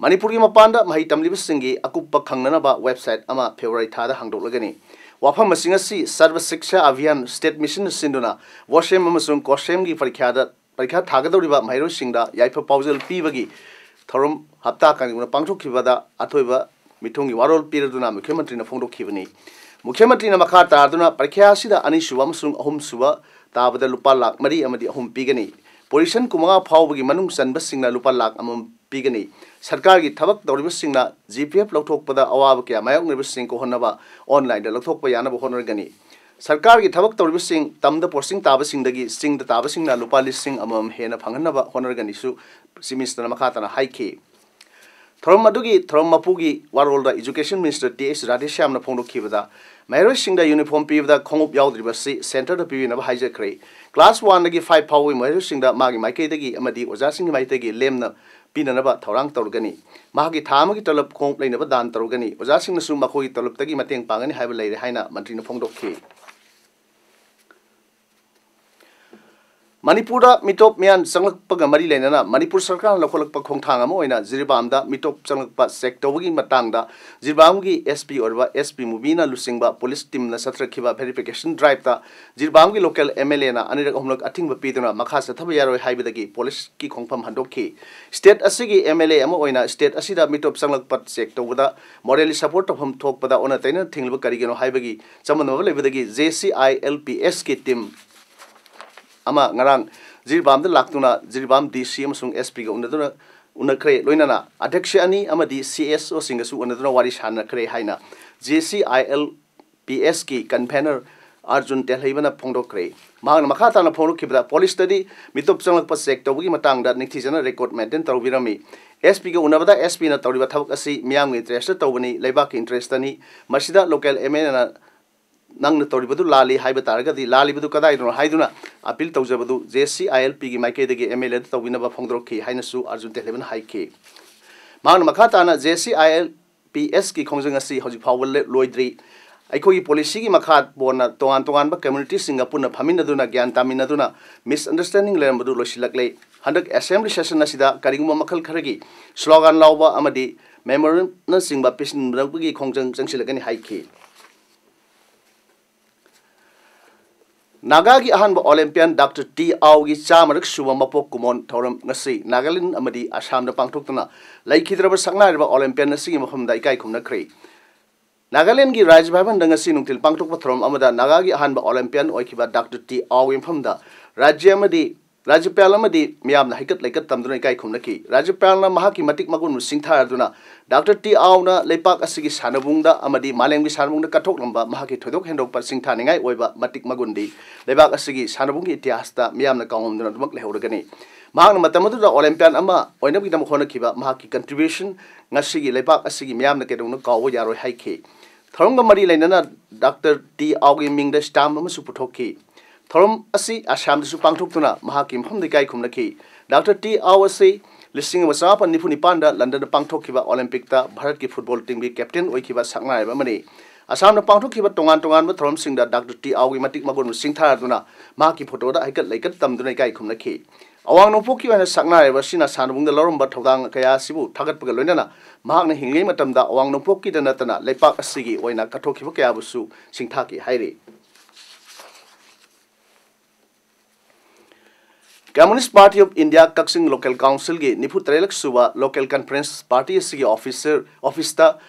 ꯃꯅꯤꯄꯨꯔꯒꯤ ꯃꯄꯥꯟꯗ ꯃꯍꯩ ꯇꯝꯂꯤꯕꯁꯤꯡꯒꯤ ꯑꯀꯨꯞꯄ ꯈꯪꯅꯅꯕ website ꯑꯃ ꯐꯦꯕ꯭ꯔꯨꯋꯥꯔꯤ ꯊꯥꯗ ꯍꯥꯡꯗꯣꯛꯂꯒꯅꯤ꯫ ꯋꯥꯐꯝꯁꯤꯡ ꯑꯁꯤ ꯁꯔꯕ ꯁꯤꯛꯁꯥ ꯑꯚꯤꯌꯥꯟ state mission ꯁꯤꯟꯗꯨꯅ ꯕꯣꯁꯦꯝ ꯑꯃꯁꯨꯡ ꯀꯣꯁꯦꯝꯒꯤ ꯄꯔꯤꯈ꯭ꯌꯥꯗ ꯄꯔꯤꯈ꯭ꯌꯥ ꯊꯥꯒꯗꯧꯔꯤꯕ ꯃꯍꯩꯔꯣꯏꯁꯤꯡꯗ ꯌꯥꯏꯐ ꯄꯥꯎꯖꯦꯜ ꯄꯤꯕꯒꯤ ꯊꯧꯔꯝ ꯍꯞꯇꯥ ꯀꯥꯡꯒꯨꯅ ꯄꯥꯡꯊꯣꯛꯈꯤꯕꯗ ꯑꯊꯣꯏꯕ ꯃꯤꯊꯨꯡꯒꯤ ꯋꯥꯔꯣꯜ ꯄꯤꯔꯗꯨꯅ ꯃꯨꯈ꯭ꯌ ꯃꯟꯇ꯭ꯔꯤꯅ ꯐꯣꯡꯗꯣꯛꯈꯤꯕꯅꯤ꯫ ꯃꯨꯈ꯭ꯌ ꯃꯟꯇ꯭ꯔꯤꯅ ꯃꯈꯥ ꯇꯥꯗꯨꯅ ꯄꯔꯤꯈ꯭ꯌꯥ ꯑꯁꯤꯗ ꯑꯅꯤꯁꯨꯕ ꯑꯃꯁꯨꯡ ꯑꯍꯨꯝꯁꯨꯕ ꯇꯥꯕꯗ ꯂꯨꯄꯥ ꯂꯥꯈ ꯃꯔꯤ ꯑꯃꯗꯤ ꯑꯍꯨꯝ ꯄꯤꯒꯅꯤ꯫ ꯄꯣꯖꯤꯁꯟ ꯀꯨꯟꯃꯉꯥ ꯐꯥꯎꯕꯒꯤ ꯃꯅꯨꯡ ꯆꯟꯕꯁꯤꯡꯅ ꯂꯨꯄꯥ ꯂꯥꯈ ꯑꯃꯃꯝ ꯄꯤꯒꯅꯤ꯫ ꯁꯔꯀꯥꯔꯒꯤ ꯊꯕꯛ ꯇꯧꯔꯤꯕꯁꯤꯡꯅ ꯖꯤ ꯄꯤ ꯑꯦꯐ ꯂꯧꯊꯣꯛꯄꯗ ꯑꯋꯥꯕ ꯀꯌꯥ ꯃꯥꯌꯣꯛꯅꯔꯤꯕꯁꯤꯡ ꯀꯣꯛꯍꯟꯅꯕ online ꯗ ꯂꯧꯊꯣꯛꯄ ꯌꯥꯅꯕ ꯍꯣꯠꯅꯔꯒꯅꯤ꯫ ꯁꯔꯀꯥꯔꯒꯤ ꯊꯕꯛ ꯇꯧꯔꯤꯕꯁꯤꯡ, ꯇꯝꯗ posting ꯇꯥꯕꯁꯤꯡꯗꯒꯤ ꯆꯤꯡꯗ ꯇꯥꯕꯁꯤꯡꯅ ꯂꯨꯄꯥ ꯂꯤꯁꯤꯡ ꯑꯃꯃꯝ ꯍꯦꯟꯅ ꯐꯪꯍꯟꯅꯕ ꯍꯣꯠꯅꯔꯒꯅꯤꯁꯨ Chief Minister ꯅ ꯃꯈꯥ ꯇꯥꯅ ꯍꯥꯏꯈꯤ꯫ ꯊꯧꯔꯝ ꯑꯗꯨꯒꯤ ꯊꯧꯔꯝ ꯃꯄꯨꯒꯤ ꯋꯥꯔꯣꯜꯗ Education Minister ꯇꯤ ꯑꯩꯆ ꯔꯥꯙꯦꯁ꯭ꯌꯥꯝꯅ ꯐꯣꯡꯗꯣꯛꯈꯤꯕꯗ, ꯃꯍꯩꯔꯣꯏꯁꯤꯡꯗ uniform ꯄꯤꯕꯗ ꯈꯣꯡꯎꯞ ꯌꯥꯎꯗ꯭ꯔꯤꯕꯁꯤ ꯁꯦꯟꯇꯔꯗ ꯄꯤꯕꯤꯅꯕ ꯍꯥꯏꯖꯈ꯭ꯔꯦ꯫ Class one ꯗꯒꯤ five ꯐꯥꯎꯕꯒꯤ ꯃꯍꯩꯔꯣꯏꯁꯤꯡꯗ ꯃꯥꯒꯤ ꯃꯥꯏꯀꯩꯗꯒꯤ ꯑꯃꯗꯤ ꯑꯣꯖꯥꯁꯤꯡꯒꯤ ꯃꯥꯏꯀꯩꯗꯒꯤ ꯂꯦꯝꯅ ꯄꯤꯅꯅꯕ ꯊꯧꯔꯥꯡ ꯇꯧꯔꯒꯅꯤ꯫ ꯃꯍꯥꯛꯀꯤ ꯊꯥ ꯑꯃꯒꯤ ꯇꯂꯕ ꯈꯣꯡꯎꯞ ꯂꯩꯅꯕ ꯗꯥꯟ ꯇꯧꯔꯒꯅꯤ꯫ ꯑꯣꯖꯥꯁꯤꯡꯅꯁꯨ ꯃꯈꯣꯏꯒꯤ ꯇꯂꯕꯇꯒꯤ ꯃꯇꯦꯡ ꯄꯥꯡꯒꯅꯤ ꯍꯥꯏꯕ ꯂꯩꯔꯦ ꯍꯥꯏꯅ ꯃꯟꯇ꯭ꯔꯤꯅ ꯐꯣꯡꯗꯣꯛꯈꯤ꯫ ꯃꯅꯤꯄꯨꯔꯗ ꯃꯤꯇꯣꯞ ꯃꯤꯌꯥꯝ ꯆꯪꯂꯛꯄꯒ ꯃꯔꯤ ꯂꯩꯅꯅ ꯃꯅꯤꯄꯨꯔ ꯁꯔꯀꯥꯔꯅ ꯂꯧꯈꯠꯂꯛꯄ ꯈꯣꯡꯊꯥꯡ ꯑꯃ ꯑꯣꯏꯅ ꯖꯤꯔꯤꯕꯥꯝꯗ ꯃꯤꯇꯣꯞ ꯆꯪꯂꯛꯄ ꯆꯦꯛ ꯇꯧꯕꯒꯤ ꯃꯇꯥꯡꯗ ꯖꯤꯔꯤꯕꯥꯝꯒꯤ ꯑꯦꯁ ꯄꯤ ꯑꯣꯏꯔꯤꯕ ꯑꯦꯁ ꯄꯤ ꯃꯨꯕꯤꯅ ꯂꯨꯆꯤꯡꯕ ꯄꯨꯂꯤꯁ ꯇꯤꯝꯅ ꯆꯠꯊꯔꯛꯈꯤꯕ verification driveꯇ ꯖꯤꯔꯤꯕꯥꯝꯒꯤ local M L Aꯅ ꯑꯅꯤꯔꯛ ꯑꯍꯨꯝꯂꯛ ꯑꯊꯤꯡꯕ ꯄꯤꯗꯨꯅ ꯃꯈꯥ ꯆꯠꯊꯕ ꯌꯥꯔꯣꯏ ꯍꯥꯏꯕꯗꯒꯤ ꯄꯨꯂꯤꯁꯀꯤ ꯈꯣꯡꯐꯝ ꯍꯟꯗꯣꯛꯈꯤ꯫ State ꯑꯁꯤꯒꯤ M L A ꯑꯃ ꯑꯣꯏꯅ state ꯑꯁꯤꯗ ꯃꯤꯇꯣꯞ ꯆꯪꯂꯛꯄ ꯆꯦꯛ ꯇꯧꯕꯗ morally support ꯇꯧꯐꯝ ꯊꯣꯛꯄꯗ ꯑꯣꯟꯅ ꯇꯩꯅ ꯊꯤꯡꯂꯤꯕ ꯀꯔꯤꯒꯤꯅꯣ ꯍꯥꯏꯕꯒꯤ ꯆꯃꯝꯅꯕ ꯂꯩꯕꯗꯒꯤ J C I L P Sꯀꯤ ꯇꯤꯝ ꯑꯃ ꯉꯔꯥꯡ ꯖꯤꯔꯤꯕꯥꯝꯗ ꯂꯥꯛꯇꯨꯅ ꯖꯤꯔꯤꯕꯥꯝ D C ꯑꯃꯁꯨꯡ S Pꯒ ꯎꯅꯗꯨꯅ ꯎꯅꯈ꯭ꯔꯦ꯫ ꯂꯣꯏꯅꯅ ꯑꯙ꯭ꯌꯛꯁ ꯑꯅꯤ ꯑꯃꯗꯤ C S Oꯁꯤꯡꯒꯁꯨ ꯎꯅꯗꯨꯅ ꯋꯥꯔꯤ ꯁꯥꯅꯈ꯭ꯔꯦ ꯍꯥꯏꯅ J C I L P Sꯀꯤ convener Arjun ꯇꯦꯜꯍꯩꯕꯅ ꯐꯣꯡꯗꯣꯛꯈ꯭ꯔꯦ꯫ ꯃꯍꯥꯛꯅ ꯃꯈꯥ ꯇꯥꯅ ꯐꯣꯡꯗꯣꯛꯈꯤꯕꯗ, ꯄꯨꯂꯤꯁꯇꯗꯤ ꯃꯤꯇꯣꯞ ꯆꯪꯂꯛꯄ ꯆꯦꯛ ꯇꯧꯕꯒꯤ ꯃꯇꯥꯡꯗ ꯅꯤꯡꯊꯤꯖꯅ record maintain ꯇꯧꯕꯤꯔꯝꯃꯤ꯫ S Pꯒ ꯎꯅꯕꯗ S Pꯅ ꯇꯧꯔꯤꯕ ꯊꯕꯛ ꯑꯁꯤ ꯃꯤꯌꯥꯝꯒꯤ interestꯇ ꯇꯧꯕꯅꯤ, ꯂꯩꯕꯥꯛꯀꯤ interestꯇꯅꯤ꯫ ꯃꯁꯤꯗ local M L Aꯅ ꯅꯪꯅ ꯇꯧꯔꯤꯕꯗꯨ ꯂꯥꯜꯂꯤ ꯍꯥꯏꯕ ꯇꯥꯔꯒꯗꯤ ꯂꯥꯜꯂꯤꯕꯗꯨ ꯀꯗꯥꯏꯗꯅꯣ ꯍꯥꯏꯗꯨꯅ appeal ꯇꯧꯖꯕꯗꯨ J C I L Pꯒꯤ ꯃꯥꯏꯀꯩꯗꯒꯤ M L Aꯗ ꯇꯧꯕꯤꯅꯕ ꯐꯣꯡꯗꯣꯔꯛꯈꯤ ꯍꯥꯏꯅꯁꯨ ꯑꯔꯖꯨꯟ ꯇꯦꯜꯍꯩꯕꯅ ꯍꯥꯏꯈꯤ꯫ ꯃꯍꯥꯛꯅ ꯃꯈꯥ ꯇꯥꯅ J C I L P Sꯀꯤ ꯈꯣꯡꯖꯪ ꯑꯁꯤ ꯍꯧꯖꯤꯛ ꯐꯥꯎꯕ ꯂꯦ-, ꯂꯣꯏꯗ꯭ꯔꯤ꯫ ꯑꯩꯈꯣꯏꯒꯤ policyꯒꯤ ꯃꯈꯥ ꯄꯣꯟꯅ ꯇꯣꯉꯥꯟ ꯇꯣꯉꯥꯟꯕ communityꯁꯤꯡꯒ ꯄꯨꯟꯅ ꯐꯝꯃꯤꯟꯅꯗꯨꯅ ꯒ꯭ꯌꯥꯟ ꯇꯥꯃꯤꯟꯅꯗꯨꯅ misunderstanding ꯂꯩꯔꯝꯕꯗꯨ ꯂꯣꯏꯁꯤꯜꯂꯛꯂꯦ꯫ ꯍꯟꯗꯛ assembly session ꯑꯁꯤꯗ ꯀꯔꯤꯒꯨꯝꯕ ꯃꯈꯜ ꯈꯔꯒꯤ slogan ꯂꯥꯎꯕ ꯑꯃꯗꯤ memorandumꯅꯆꯤꯡꯕ ꯄꯤꯁꯤꯟꯅꯕꯒꯤ ꯈꯣꯡꯖꯪ ꯆꯪꯁꯤꯜꯂꯛꯀꯅꯤ ꯍꯥꯏꯈꯤ꯫ ꯅꯥꯒꯥꯒꯤ ꯑꯍꯥꯟꯕ Olympian Doctor T Aoꯒꯤ ꯆꯥꯝꯃꯔꯛ ꯁꯨꯕ ꯃꯄꯣꯛ ꯀꯨꯝꯑꯣꯟ ꯊꯧꯔꯝ ꯉꯁꯤ ꯅꯥꯒꯥꯂꯦꯟ ꯑꯃꯗꯤ ꯑꯁꯥꯝꯗ ꯄꯥꯡꯊꯣꯛꯇꯨꯅ ꯂꯩꯈꯤꯗ꯭ꯔꯕ ꯁꯛꯅꯥꯏꯔꯕ Olympian ꯑꯁꯤꯒꯤ ꯃꯐꯝꯗ ꯏꯀꯥꯏ ꯈꯨꯝꯅꯈ꯭ꯔꯦ꯫ ꯅꯥꯒꯥꯂꯦꯟꯒꯤ ꯔꯥꯖ ꯚꯕꯟꯗ ꯉꯁꯤ ꯅꯨꯡꯊꯤꯜ ꯄꯥꯡꯊꯣꯛꯄ ꯊꯧꯔꯝ ꯑꯃꯗ ꯅꯥꯒꯥꯒꯤ ꯑꯍꯥꯟꯕ Olympian ꯑꯣꯏꯈꯤꯕ Doctor T Aoꯒꯤ ꯃꯐꯝꯗ ꯔꯥꯖ꯭ꯌ ꯑꯃꯗꯤ ꯔꯥꯖ꯭ꯌꯄꯥꯜ ꯑꯃꯗꯤ ꯃꯤꯌꯥꯝꯅ ꯍꯩꯀꯠ ꯂꯩꯀꯠ ꯇꯝꯗꯨꯅ ꯏꯀꯥꯏ ꯈꯨꯝꯅꯈꯤ꯫ ꯔꯥꯖ꯭ꯌꯄꯥꯜꯅ ꯃꯍꯥꯛꯀꯤ ꯃꯇꯤꯛ ꯃꯒꯨꯟꯕꯨ ꯁꯤꯡꯊꯥꯔꯗꯨꯅ Doctor T Aoꯅ ꯂꯩꯄꯥꯛ ꯑꯁꯤꯒꯤ ꯁꯥꯟꯅꯕꯨꯡꯗ ꯑꯃꯗꯤ ꯃꯥꯂꯦꯝꯒꯤ ꯁꯥꯟꯅꯕꯨꯡꯗ ꯀꯠꯊꯣꯛꯂꯝꯕ ꯃꯍꯥꯛꯀꯤ ꯊꯣꯏꯗꯣꯛ ꯍꯦꯟꯗꯣꯛꯄ ꯁꯤꯡꯊꯥꯅꯤꯡꯉꯥꯏ ꯑꯣꯏꯕ ꯃꯇꯤꯛ ꯃꯒꯨꯟꯗꯤ ꯂꯩꯕꯥꯛ ꯑꯁꯤꯒꯤ ꯁꯥꯟꯅꯕꯨꯡꯒꯤ ꯏꯇꯤꯍꯥꯁꯇ ꯃꯤꯌꯥꯝꯅ ꯀꯥꯎꯉꯝꯗꯅ ꯑꯗꯨꯃꯛ ꯂꯩꯍꯧꯔꯒꯅꯤ꯫ ꯃꯍꯥꯛꯅ ꯃꯇꯝ ꯑꯗꯨꯗ Olympian ꯑꯃ ꯑꯣꯏꯅꯕꯒꯤꯗꯃꯛ ꯍꯣꯠꯅꯈꯤꯕ ꯃꯍꯥꯛꯀꯤ contribution ꯉꯁꯤꯒꯤ ꯂꯩꯄꯥꯛ ꯑꯁꯤꯒꯤ ꯃꯤꯌꯥꯝꯅ ꯀꯩꯗꯧꯅ ꯀꯥꯎꯕ ꯌꯥꯔꯣꯏ ꯍꯥꯏꯈꯤ꯫ ꯊꯧꯔꯝꯒ ꯃꯔꯤ ꯂꯩꯅꯅ Doctor T Aoꯒꯤ ꯃꯤꯡꯗ stamp ꯑꯃꯁꯨ ꯄꯨꯊꯣꯛꯈꯤ꯫ ꯊꯧꯔꯝ ꯑꯁꯤ ꯑꯁꯥꯝꯗꯁꯨ ꯄꯥꯡꯊꯣꯛꯇꯨꯅ ꯃꯍꯥꯛꯀꯤ ꯃꯐꯝꯗ ꯏꯀꯥꯏ ꯈꯨꯝꯅꯈꯤ꯫ Doctor T Ao ꯑꯁꯤ ꯂꯤꯁꯤꯡ ꯑꯃ ꯆꯃꯥꯄꯟ ꯅꯤꯐꯨ ꯅꯤꯄꯥꯟꯗ ꯂꯟꯗꯟꯗ ꯄꯥꯡꯊꯣꯛꯈꯤꯕ ꯑꯣꯂꯤꯝꯄꯤꯛꯇ ꯚꯥꯔꯠꯀꯤ ꯐꯨꯠꯕꯣꯜ ꯇꯤꯝꯒꯤ ꯀꯦꯞꯇꯦꯟ ꯑꯣꯏꯈꯤꯕ ꯁꯛꯅꯥꯏꯔꯕ ꯑꯃꯅꯤ꯫ ꯑꯁꯥꯝꯅ ꯄꯥꯡꯊꯣꯛꯈꯤꯕ ꯇꯣꯉꯥꯟ ꯇꯣꯉꯥꯟꯕ ꯊꯧꯔꯝꯁꯤꯡꯗ ꯗꯥꯛꯇꯔ ꯇꯤ ꯑꯥꯎꯒꯤ ꯃꯇꯤꯛ ꯃꯒꯨꯟꯕꯨ ꯁꯤꯡꯊꯥꯗꯨꯅ ꯃꯍꯥꯛꯀꯤ ꯐꯣꯇꯣꯗ ꯍꯩꯀꯠ ꯂꯩꯀꯠ ꯇꯝꯗꯨꯅ ꯏꯀꯥꯏ ꯈꯨꯝꯅꯈꯤ꯫ ꯑꯋꯥꯡ ꯅꯣꯡꯄꯣꯛꯀꯤ ꯑꯣꯏꯅ ꯁꯛꯅꯥꯏꯔꯕ ꯑꯁꯤꯅ ꯁꯥꯟꯅꯕꯨꯡꯗ ꯂꯧꯔꯝꯕ ꯊꯧꯗꯥꯡ ꯀꯌꯥ ꯑꯁꯤꯕꯨ ꯊꯥꯒꯠꯄꯒ ꯂꯣꯏꯅꯅ ꯃꯍꯥꯛꯅ ꯍꯤꯡꯂꯤꯉꯩ ꯃꯇꯝꯗ ꯑꯋꯥꯡ ꯅꯣꯡꯄꯣꯛꯀꯤꯗ ꯅꯠꯇꯅ ꯂꯩꯄꯥꯛ ꯑꯁꯤꯒꯤ ꯑꯣꯏꯅ ꯀꯠꯊꯣꯛꯈꯤꯕ ꯀꯌꯥꯕꯨꯁꯨ ꯁꯤꯡꯊꯥꯈꯤ ꯍꯥꯏꯔꯤ꯫ Communist Party of India Kakching Local Councilꯒꯤ ꯅꯤꯐꯨ ꯇꯔꯦꯠꯂꯛ ꯁꯨꯕ Local Conference party ꯑꯁꯤꯒꯤ officer, officeꯇ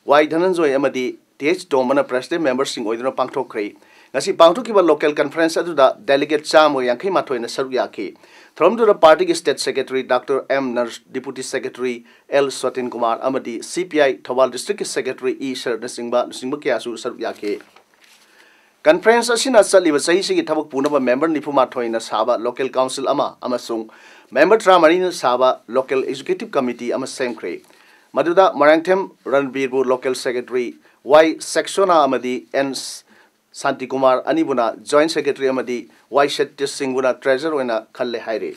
ꯋꯥꯏ ꯙꯅꯟꯖꯣꯏ ꯑꯃꯗꯤ ꯇꯤ ꯑꯩꯆ ꯇꯣꯝꯕꯅ president memberꯁꯤꯡ ꯑꯣꯏꯗꯨꯅ ꯄꯥꯡꯊꯣꯛꯈ꯭ꯔꯦ꯫ ꯉꯁꯤ ꯄꯥꯡꯊꯣꯛꯈꯤꯕ Local Conference ꯑꯗꯨꯗ delegate ꯆꯥꯝꯃꯒ ꯌꯥꯡꯈꯩ ꯃꯥꯊꯣꯏꯅ ꯁꯔꯨꯛ ꯌꯥꯈꯤ꯫ ꯊꯧꯔꯝꯗꯨꯗ partyꯒꯤ state secretary doctor M Naras, deputy secretary L Satin Kumar ꯑꯃꯗꯤ ꯁꯤ ꯄꯤ ꯑꯥꯏ ꯊꯧꯕꯥꯜ districtꯀꯤ secretary ꯏ ꯁꯔꯠꯅꯆꯤꯡꯕ ꯂꯨꯆꯤꯡꯕ ꯀꯌꯥꯁꯨ ꯁꯔꯨꯛ ꯌꯥꯈꯤ꯫ Conference ꯑꯁꯤꯅ ꯆꯠꯂꯤꯕ ꯆꯍꯤꯁꯤꯒꯤ ꯊꯕꯛ ꯄꯨꯅꯕ member ꯅꯤꯐꯨ ꯃꯥꯊꯣꯏꯅ ꯁꯥꯕ Local Council ꯑꯃ ꯑꯃꯁꯨꯡ member ꯇꯔꯥꯃꯔꯤꯅ ꯁꯥꯕ Local Executive Committee ꯑꯃ ꯁꯦꯝꯈ꯭ꯔꯦ꯫ ꯃꯗꯨꯗ ꯃꯣꯏꯔꯥꯡꯊꯦꯝ ꯔꯟꯕꯤꯔꯕꯨ Local Secretary, ꯋꯥꯏ ꯁꯦꯛꯁꯣꯅꯥ ꯑꯃꯗꯤ ꯑꯦꯟ ꯁꯥꯟꯇꯤꯀꯨꯃꯥꯔ ꯑꯅꯤꯕꯨꯅ Joint Secretary ꯑꯃꯗꯤ ꯋꯥꯏ ꯁꯇ꯭ꯌ ꯁꯤꯡꯕꯨꯅ Treasurer ꯑꯣꯏꯅ ꯈꯜꯂꯦ ꯍꯥꯏꯔꯤ꯫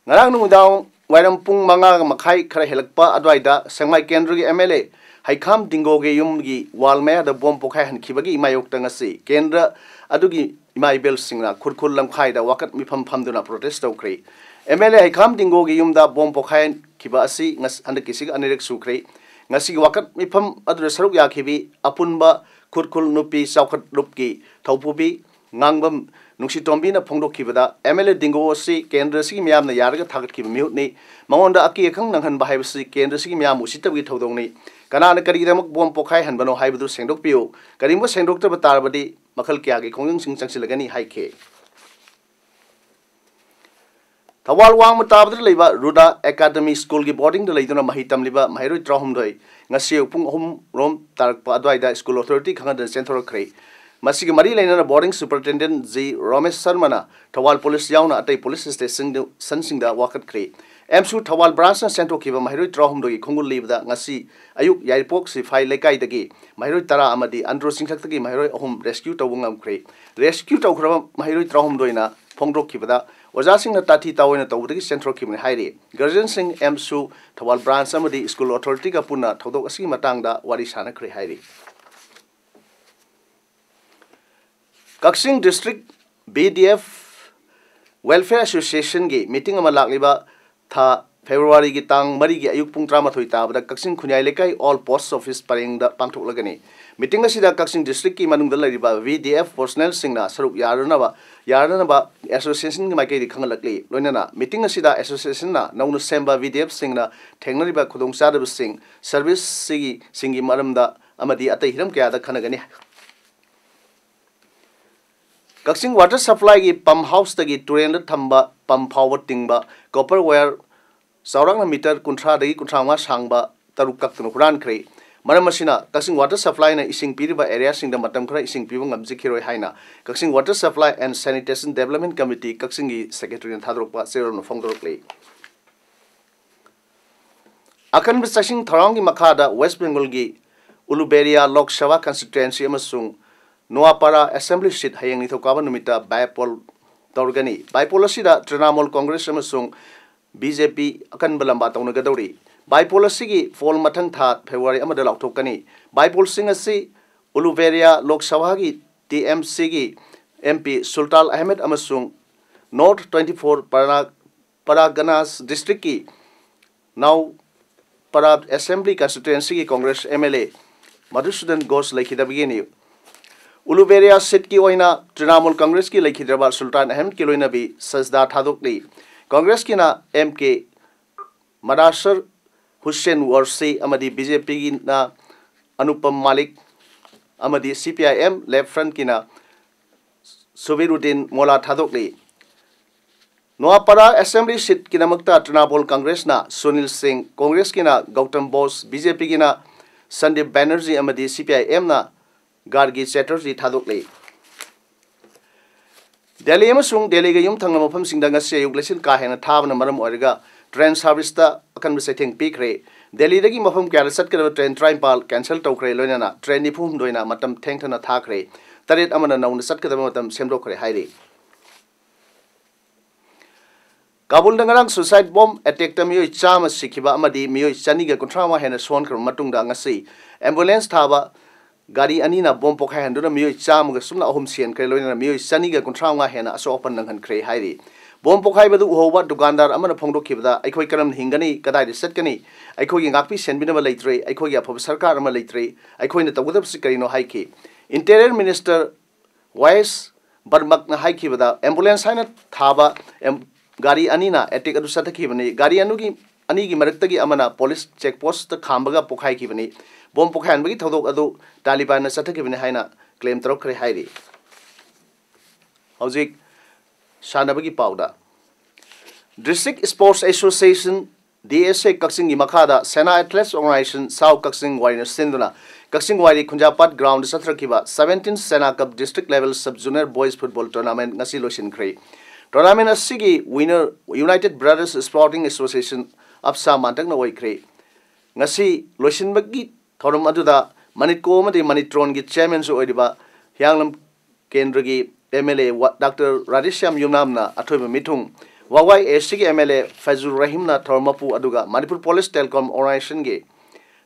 ꯉꯔꯥꯡ ꯅꯨꯃꯤꯗꯥꯡ ꯋꯥꯏꯔꯝ ꯄꯨꯡ ꯃꯉꯥ ꯃꯈꯥꯏ ꯈꯔ ꯍꯦꯜꯂꯛꯄ ꯑꯗꯨꯋꯥꯏꯗ ꯁꯦꯛꯃꯥꯏ ꯀꯦꯟꯗ꯭ꯔꯒꯤ ꯑꯦꯝ ꯑꯦꯜ ꯑꯦ ꯍꯩꯈꯥꯝ ꯗꯤꯡꯒꯣꯒꯤ ꯌꯨꯝꯒꯤ wall ꯃꯌꯥꯗ bomb ꯄꯣꯈꯥꯏꯍꯟꯈꯤꯕꯒꯤ ꯏꯃꯥꯌꯣꯛꯇ ꯉꯁꯤ ꯀꯦꯟꯗ꯭ꯔ ꯑꯗꯨꯒꯤ ꯏꯃꯥ ꯏꯕꯦꯜꯁꯤꯡꯅ ꯈꯨꯔꯈꯨꯜ ꯂꯝꯈꯥꯏꯗ ꯋꯥꯀꯠ ꯃꯤꯐꯝ ꯐꯝꯗꯨꯅ protest ꯇꯧꯈ꯭ꯔꯦ꯫ ꯑꯦꯝ ꯑꯦꯜ ꯑꯦ ꯍꯩꯈꯥꯝ ꯗꯤꯡꯒꯣꯒꯤ ꯌꯨꯝꯗ bomb ꯄꯣꯈꯥꯏꯍꯟꯈꯤꯕ ꯑꯁꯤ ꯉꯁ-, ꯍꯟꯗꯛꯀꯤꯁꯤꯒ ꯑꯅꯤꯔꯛ ꯁꯨꯈ꯭ꯔꯦ꯫ ꯉꯁꯤꯒꯤ ꯋꯥꯀꯠ ꯃꯤꯐꯝ ꯑꯗꯨꯗ ꯁꯔꯨꯛ ꯌꯥꯈꯤꯕꯤ ꯑꯄꯨꯟꯕ ꯈꯨꯔꯈꯨꯜ ꯅꯨꯄꯤ ꯆꯥꯎꯈꯠꯂꯨꯞꯀꯤ ꯊꯧꯄꯨꯕꯤ ꯉꯥꯡꯕꯝ ꯅꯨꯡꯁꯤꯇꯣꯝꯕꯤꯅ ꯐꯣꯡꯗꯣꯛꯈꯤꯕꯗ, ꯑꯦꯝ ꯑꯦꯜ ꯑꯦ ꯗꯤꯡꯒꯣ ꯑꯁꯤ ꯀꯦꯟꯗ꯭ꯔ ꯑꯁꯤꯒꯤ ꯃꯤꯌꯥꯝꯅ ꯌꯥꯔꯒ ꯊꯥꯒꯠꯈꯤꯕ ꯃꯤꯍꯨꯠꯅꯤ꯫ ꯃꯉꯣꯟꯗ ꯑꯀꯤ ꯑꯈꯪ ꯅꯪꯍꯟꯕ ꯍꯥꯏꯕꯁꯤ ꯀꯦꯟꯗ꯭ꯔ ꯑꯁꯤꯒꯤ ꯃꯤꯌꯥꯝꯕꯨ ꯎꯁꯤꯠꯇꯕꯒꯤ ꯊꯧꯗꯣꯛꯅꯤ꯫ ꯀꯅꯥꯅ ꯀꯔꯤꯒꯤꯗꯃꯛ bomb ꯄꯣꯈꯥꯏꯍꯟꯕꯅꯣ ꯍꯥꯏꯕꯗꯨ ꯁꯦꯡꯗꯣꯛꯄꯤꯌꯨ꯫ ꯀꯔꯤꯒꯨꯝꯕ ꯁꯦꯡꯗꯣꯛꯇꯕ ꯇꯥꯔꯕꯗꯤ ꯃꯈꯜ ꯀꯌꯥꯒꯤ ꯈꯣꯡꯖꯪꯁꯤꯡ ꯆꯪꯁꯤꯜꯂꯒꯅꯤ ꯍꯥꯏꯈꯤ꯫ ꯊꯧꯕꯥꯜ ꯋꯥꯡꯃ ꯇꯥꯕꯗ ꯂꯩꯕ ꯔꯨꯗꯥ ꯑꯦꯀꯥꯗꯃꯤ ꯁ꯭ꯀꯨꯜꯒꯤ ꯕꯣꯔꯗꯤꯡꯗ ꯂꯩꯗꯨꯅ ꯃꯍꯩ ꯇꯝꯂꯤꯕ ꯃꯍꯩꯔꯣꯏ ꯇꯔꯥꯍꯨꯝꯗꯣꯏ ꯉꯁꯤ ꯑꯌꯨꯛ ꯄꯨꯡ ꯑꯍꯨꯝ ꯔꯣꯝ ꯇꯥꯔꯛꯄ ꯑꯗꯨꯋꯥꯏꯗ ꯁ꯭ꯀꯨꯜ ꯑꯣꯊꯣꯔꯤꯇꯤ ꯈꯪꯍꯟꯗꯅ ꯆꯦꯟꯊꯣꯔꯛꯈ꯭ꯔꯦ꯫ ꯃꯁꯤꯒꯤ ꯃꯔꯤ ꯂꯩꯅꯅ ꯕꯣꯔꯗꯤꯡ ꯁꯨꯄꯔꯤꯟꯇꯦꯟꯗꯦꯟꯠ ꯖꯤ ꯔꯣꯃꯦꯁ ꯁꯔꯃꯅ ꯊꯧꯕꯥꯜ ꯄꯨꯂꯤꯁ ꯌꯥꯎꯅ ꯑꯇꯩ ꯄꯨꯂꯤꯁ ꯁ꯭ꯇꯦꯁꯟꯁꯤꯡꯗ ꯋꯥꯀꯠꯈ꯭ꯔꯦ꯫ ꯑꯦꯝꯁꯨ ꯊꯧꯕꯥꯜ ꯕ꯭ꯔꯥꯟꯁꯅ ꯆꯦꯟꯊꯣꯛꯈꯤꯕ ꯃꯍꯩꯔꯣꯏ ꯇꯔꯥꯍꯨꯝꯗꯣꯏꯒꯤ ꯈꯣꯡꯒꯨꯜ ꯂꯤꯕꯗ ꯉꯁꯤ ꯑꯌꯨꯛ ꯌꯥꯏꯔꯤꯄꯣꯛ ꯁꯤꯐꯥꯏ ꯂꯩꯀꯥꯏꯗꯒꯤ ꯃꯍꯩꯔꯣꯏ ꯇꯔꯥ ꯑꯃꯗꯤ ꯑꯟꯗ꯭ꯔꯣ ꯆꯤꯡꯊꯛꯇꯒꯤ ꯃꯍꯩꯔꯣꯏ ꯑꯍꯨꯝ rescue ꯇꯧꯕ ꯉꯝꯈ꯭ꯔꯦ꯫ Rescue ꯇꯧꯈ꯭ꯔꯕ ꯃꯍꯩꯔꯣꯏ ꯇꯔꯥꯍꯨꯝꯗꯣꯏꯅ ꯐꯣꯡꯗꯣꯛꯈꯤꯕꯗ, ꯑꯣꯖꯥꯁꯤꯡꯅ ꯇꯥꯊꯤ ꯇꯥꯑꯣꯏꯅ ꯇꯧꯕꯗꯒꯤ ꯆꯦꯟꯊꯣꯔꯛꯈꯤꯕꯅꯤ ꯍꯥꯏꯔꯤ꯫ Guardianꯁꯤꯡ, ꯑꯦꯝꯁꯨ, ꯊꯧꯕꯥꯜ branch ꯑꯃꯗꯤ school authorityꯒ ꯄꯨꯟꯅ ꯊꯧꯗꯣꯛ ꯑꯁꯤꯒꯤ ꯃꯇꯥꯡꯗ ꯋꯥꯔꯤ ꯁꯥꯅꯈ꯭ꯔꯦ ꯍꯥꯏꯔꯤ꯫ ꯀꯛꯆꯤꯡ district BDF Welfare Associationꯒꯤ meeting ꯑꯃ ꯂꯥꯛꯂꯤꯕ ꯊꯥ Februaryꯒꯤ ꯇꯥꯡ ꯃꯔꯤꯒꯤ ꯑꯌꯨꯛ ꯄꯨꯡ ꯇꯔꯥꯃꯥꯊꯣꯏ ꯇꯥꯕꯗ ꯀꯛꯆꯤꯡ ꯈꯨꯟꯌꯥꯏ ꯂꯩꯀꯥꯏ old post office ꯄꯔꯦꯡꯗ ꯄꯥꯡꯊꯣꯛꯂꯒꯅꯤ꯫ Meeting ꯑꯁꯤꯗ ꯀꯛꯆꯤꯡ districtꯀꯤ ꯃꯅꯨꯡꯗ ꯂꯩꯔꯤꯕ BDF personnelꯁꯤꯡꯅ ꯁꯔꯨꯛ ꯌꯥꯔꯅꯕ, ꯌꯥꯔꯅꯕ associationꯒꯤ ꯃꯥꯏꯀꯩꯗꯒꯤ ꯈꯪꯍꯜꯂꯛꯂꯤ꯫ ꯂꯣꯏꯅꯅ meeting ꯑꯁꯤꯗ associationꯅ ꯅꯧꯅ ꯁꯦꯝꯕ BDFꯁꯤꯡꯅ ꯊꯦꯡꯅꯔꯤꯕ ꯈꯨꯗꯣꯡꯆꯥꯗꯕꯁꯤꯡ, serviceꯁꯤꯒꯤ, ꯁꯤꯡꯒꯤ ꯃꯔꯝꯗ ꯑꯃꯗꯤ ꯑꯇꯩ ꯍꯤꯔꯝ ꯀꯌꯥꯗ ꯈꯟꯅꯒꯅꯤ꯫ ꯀꯛꯆꯤꯡ water supplyꯒꯤ pump houseꯇꯒꯤ ꯇꯨꯔꯦꯟꯗ ꯊꯝꯕ pump ꯐꯥꯎꯕ ꯇꯤꯡꯕ copper wire ꯆꯥꯎꯔꯥꯛꯅ meter ꯀꯨꯟꯊ꯭ꯔꯥꯗꯒꯤ ꯀꯨꯟꯊ꯭ꯔꯥ ꯃꯉꯥ ꯁꯥꯡꯕ ꯇꯔꯨꯛ ꯀꯛꯇꯨꯅ ꯍꯨꯔꯥꯟꯈ꯭ꯔꯦ꯫ ꯃꯔꯝ ꯑꯁꯤꯅ ꯀꯛꯆꯤꯡ water supplyꯅ ꯏꯁꯤꯡ ꯄꯤꯔꯤꯕ areaꯁꯤꯡꯗ ꯃꯇꯝ ꯈꯔ ꯏꯁꯤꯡ ꯄꯤꯕ ꯉꯝꯖꯈꯤꯔꯣꯏ ꯍꯥꯏꯅ ꯀꯛꯆꯤꯡ Water Supply and Sanitation Development Committee ꯀꯛꯆꯤꯡꯒꯤ secretaryꯅ ꯊꯥꯗꯣꯔꯛꯄ ꯆꯦꯔꯣꯜꯅ ꯐꯣꯡꯗꯣꯔꯛꯂꯤ꯫ ꯑꯀꯟꯕ ꯆꯥꯛꯁꯤꯡ ꯊꯧꯔꯥꯡꯒꯤ ꯃꯈꯥꯗ West Bengalꯒꯤ ꯎꯂꯨꯕꯦꯔꯤꯌꯥ ꯂꯣꯛ ꯁꯚꯥ constituency ꯑꯃꯁꯨꯡ ꯅꯣꯋꯥꯄꯥꯔꯥ assembly seat ꯍꯌꯦꯡ ꯅꯤꯡꯊꯧꯀꯥꯕ ꯅꯨꯃꯤꯠꯇ by-poll ꯇꯧꯔꯒꯅꯤ꯫ By-poll ꯑꯁꯤꯗ ꯇ꯭ꯔꯤꯅꯥꯃꯣꯜ ꯀꯣꯡꯒ꯭ꯔꯦꯁ ꯑꯃꯁꯨꯡ BJP ꯑꯀꯟꯕ ꯂꯝꯕꯥ ꯇꯧꯅꯒꯗꯧꯔꯤ꯫ By-poll ꯑꯁꯤꯒꯤ poll ꯃꯊꯪ ꯊꯥ February ꯑꯃꯗ ꯂꯥꯎꯊꯣꯛꯀꯅꯤ꯫ By-pollꯁꯤꯡ ꯑꯁꯤ ꯎꯂꯨꯕꯦꯔꯤꯌꯥ ꯂꯣꯛ ꯁꯚꯥꯒꯤ TMCꯒꯤ MP ꯁꯨꯜꯇꯥꯟ ꯑꯍꯃꯦꯗ ꯑꯃꯁꯨꯡ North twenty-four ꯄꯔꯥ-, ꯄꯔꯥꯒꯅꯥꯁ districtꯀꯤ ꯅꯥꯎ ꯄꯔꯥ assembly constituencyꯒꯤ Congress MLA Madhusudan Ghosh ꯂꯩꯈꯤꯗꯕꯒꯤꯅꯤ꯫ ꯎꯂꯨꯕꯦꯔꯤꯌꯥ seatꯀꯤ ꯑꯣꯏꯅ ꯇ꯭ꯔꯤꯅꯥꯃꯣꯜ ꯀꯪꯒ꯭ꯔꯦꯁꯀꯤ ꯂꯩꯈꯤꯗ꯭ꯔꯕ ꯁꯨꯜꯇꯥꯟ ꯑꯍꯃꯦꯗꯀꯤ ꯂꯣꯏꯅꯕꯤ ꯁꯖꯗꯥ ꯊꯥꯗꯣꯛꯂꯤ꯫ ꯀꯪꯒ꯭ꯔꯦꯁꯀꯤꯅ MK ꯃꯗꯥꯁꯔ ꯍꯨꯁꯦꯟ ꯋꯥꯔꯁꯤ ꯑꯃꯗꯤ BJPꯒꯤꯅ ꯑꯅꯨꯄꯝ ꯃꯥꯂꯤꯛ ꯑꯃꯗꯤ CPIM Left Frontꯀꯤꯅ ꯁꯨꯕꯤꯔꯨꯗꯤꯟ ꯃꯣꯂꯥ ꯊꯥꯗꯣꯛꯂꯤ꯫ ꯅꯣꯋꯥꯄꯥꯔꯥ assembly seatꯀꯤꯗꯃꯛꯇ ꯇ꯭ꯔꯤꯅꯥꯃꯣꯜ ꯀꯪꯒ꯭ꯔꯦꯁꯅ ꯁꯨꯅꯤꯜ ꯁꯤꯡ, ꯀꯪꯒ꯭ꯔꯦꯁꯀꯤꯅ ꯒꯧꯇꯝ ꯕꯣꯁ, BJPꯒꯤꯅ ꯁꯟꯗꯤꯞ ꯕꯦꯅꯔꯖꯤ ꯑꯃꯗꯤ CPIMꯅ ꯒꯥꯔꯒꯤ ꯆꯦꯇꯔꯖꯤ ꯊꯥꯗꯣꯛꯂꯤ꯫ ꯗꯦꯜꯂꯤ ꯑꯃꯁꯨꯡ ꯗꯦꯜꯂꯤꯒ ꯌꯨꯝꯊꯪꯅꯕ ꯃꯐꯝꯁꯤꯡꯗ ꯉꯁꯤ ꯑꯌꯨꯛ ꯂꯩꯆꯤꯜ ꯀꯥ ꯍꯦꯟꯅ ꯊꯥꯕꯅ ꯃꯔꯝ ꯑꯣꯏꯔꯒ train serviceꯇ ꯑꯀꯟꯕ ꯆꯩꯊꯦꯡ ꯄꯤꯈ꯭ꯔꯦ꯫ ꯗꯦꯜꯂꯤꯗꯒꯤ ꯃꯐꯝ ꯀꯌꯥꯗ ꯆꯠꯀꯗꯕ train ꯇꯔꯥꯅꯤꯄꯥꯜ cancel ꯇꯧꯈ꯭ꯔꯦ, ꯂꯣꯏꯅꯅ train ꯅꯤꯐꯨ ꯍꯨꯝꯗꯣꯏꯅ ꯃꯇꯝ ꯊꯦꯡꯊꯅ ꯊꯥꯈ꯭ꯔꯦ꯫ ꯇꯔꯦꯠ ꯑꯃꯅ ꯅꯧꯅ ꯆꯠꯀꯗꯕ ꯃꯇꯝ ꯁꯦꯝꯗꯣꯛꯈ꯭ꯔꯦ ꯍꯥꯏꯔꯤ꯫ ꯀꯥꯕꯨꯜꯗ ꯉꯔꯥꯡ suicide bomb attackꯇ ꯃꯤꯑꯣꯏ ꯆꯥꯝꯃ ꯁꯤꯈꯤꯕ ꯑꯃꯗꯤ ꯃꯤꯑꯣꯏ ꯆꯅꯤꯒ ꯀꯨꯟꯊ꯭ꯔꯥ ꯃꯉꯥ ꯍꯦꯟꯅ ꯁꯣꯟꯈ꯭ꯔꯕ ꯃꯇꯨꯡꯗ, ꯉꯁꯤ ambulance ꯊꯥꯕ ꯒꯥꯔꯤ ꯑꯅꯤꯅ bomb ꯄꯣꯈꯥꯏꯍꯟꯗꯨꯅ ꯃꯤꯑꯣꯏ ꯆꯥꯝꯃꯒ ꯁꯨꯞꯅ ꯑꯍꯨꯝ ꯁꯤꯍꯟꯈ꯭ꯔꯦ, ꯂꯣꯏꯅꯅ ꯃꯤꯑꯣꯏ ꯆꯅꯤꯒ ꯀꯨꯟꯊ꯭ꯔꯥ ꯃꯉꯥ ꯍꯦꯟꯅ ꯑꯁꯣꯛ ꯑꯄꯟ ꯅꯪꯍꯟꯈ꯭ꯔꯦ ꯍꯥꯏꯔꯤ꯫ Bomb ꯄꯣꯈꯥꯏꯕꯗꯨ ꯎꯍꯧꯕ ꯗꯨꯀꯥꯟꯗꯥꯔ ꯑꯃꯅ ꯐꯣꯡꯗꯣꯛꯈꯤꯕꯗ, "ꯑꯩꯈꯣꯏ ꯀꯔꯝꯅ ꯍꯤꯡꯒꯅꯤ? ꯀꯗꯥꯏꯗ ꯆꯠꯀꯅꯤ? ꯑꯩꯈꯣꯏꯒꯤ ꯉꯥꯛꯄꯤ ꯁꯦꯟꯕꯤꯅꯕ ꯂꯩꯇ꯭ꯔꯦ, ꯑꯩꯈꯣꯏꯒꯤ ꯑꯐꯕ ꯁꯔꯀꯥꯔ ꯑꯃ ꯂꯩꯇ꯭ꯔꯦ, ꯑꯩꯈꯣꯏꯅ ꯇꯧꯒꯗꯕꯁꯤ ꯀꯔꯤꯅꯣ?" ꯍꯥꯏꯈꯤ꯫ Interior Minister ꯋꯥꯏ ꯑꯦꯁ ꯕꯔꯃꯛꯅ ꯍꯥꯏꯈꯤꯕꯗ, ambulance ꯍꯥꯏꯅ ꯊꯥꯕ ꯑꯦꯝ-, ꯒꯥꯔꯤ ꯑꯅꯤꯅ attack ꯑꯗꯨ ꯆꯠꯊꯈꯤꯕꯅꯤ꯫ ꯒꯥꯔꯤ ꯑꯅꯨꯒꯤ, ꯑꯅꯤꯒꯤ ꯃꯔꯛꯇꯒꯤ ꯑꯃꯅ police check postꯇ ꯈꯥꯝꯕꯒ ꯄꯣꯈꯥꯏꯈꯤꯕꯅꯤ꯫ Bomb ꯄꯣꯈꯥꯏꯍꯟꯕꯒꯤ ꯊꯧꯗꯣꯛ ꯑꯗꯨ ꯇꯥꯂꯤꯕꯥꯟꯅ ꯆꯠꯊꯈꯤꯕꯅꯤ ꯍꯥꯏꯅ claim ꯇꯧꯔꯛꯈ꯭ꯔꯦ ꯍꯥꯏꯔꯤ꯫ ꯍꯧꯖꯤꯛ ꯁꯥꯟꯅꯕꯒꯤ ꯄꯥꯎꯗ, District Sports Association, D S A, ꯀꯛꯆꯤꯡꯒꯤ ꯃꯈꯥꯗ Sena Athletes Organization, ꯁꯥꯎ ꯀꯛꯆꯤꯡ ꯋꯥꯏꯅ ꯁꯤꯟꯗꯨꯅ ꯀꯛꯆꯤꯡ ꯋꯥꯏꯔꯤ ꯈꯨꯟꯖꯥꯄꯥꯠ groundꯗ ꯆꯠꯊꯔꯛꯈꯤꯕ seventeen Sena Cup District Level Sub Junior Boys Football Tournament ꯉꯁꯤ ꯂꯣꯏꯁꯤꯟꯈ꯭ꯔꯦ꯫ Tournament ꯑꯁꯤꯒꯤ winner United Brothers Sporting Association, ꯑꯞꯁꯥ ꯃꯥꯟꯇꯛꯅ ꯑꯣꯏꯈ꯭ꯔꯦ꯫ ꯉꯁꯤ ꯂꯣꯏꯁꯤꯟꯕꯒꯤ ꯊꯧꯔꯝ ꯑꯗꯨꯗ ꯃꯅꯤꯠꯀꯣ ꯑꯃꯗꯤ ꯃꯅꯤꯇ꯭ꯔꯣꯟꯒꯤ chairmanꯁꯨ ꯑꯣꯏꯔꯤꯕ ꯍꯤꯌꯥꯡꯂꯝ ꯀꯦꯟꯗ꯭ꯔꯒꯤ M L A ꯋꯥ-, Doctor ꯔꯥꯙꯦꯁ꯭ꯌꯥꯝ ꯌꯨꯝꯅꯥꯝꯅ ꯑꯊꯣꯏꯕ ꯃꯤꯊꯨꯡ, ꯋꯥꯋꯥꯏ A Cꯒꯤ M L A ꯐꯩꯖꯨꯔ ꯔꯍꯤꯝꯅ ꯊꯧꯔꯝ ꯃꯄꯨ, ꯑꯗꯨꯒ Manipur Police Telecom Organizationꯒꯤ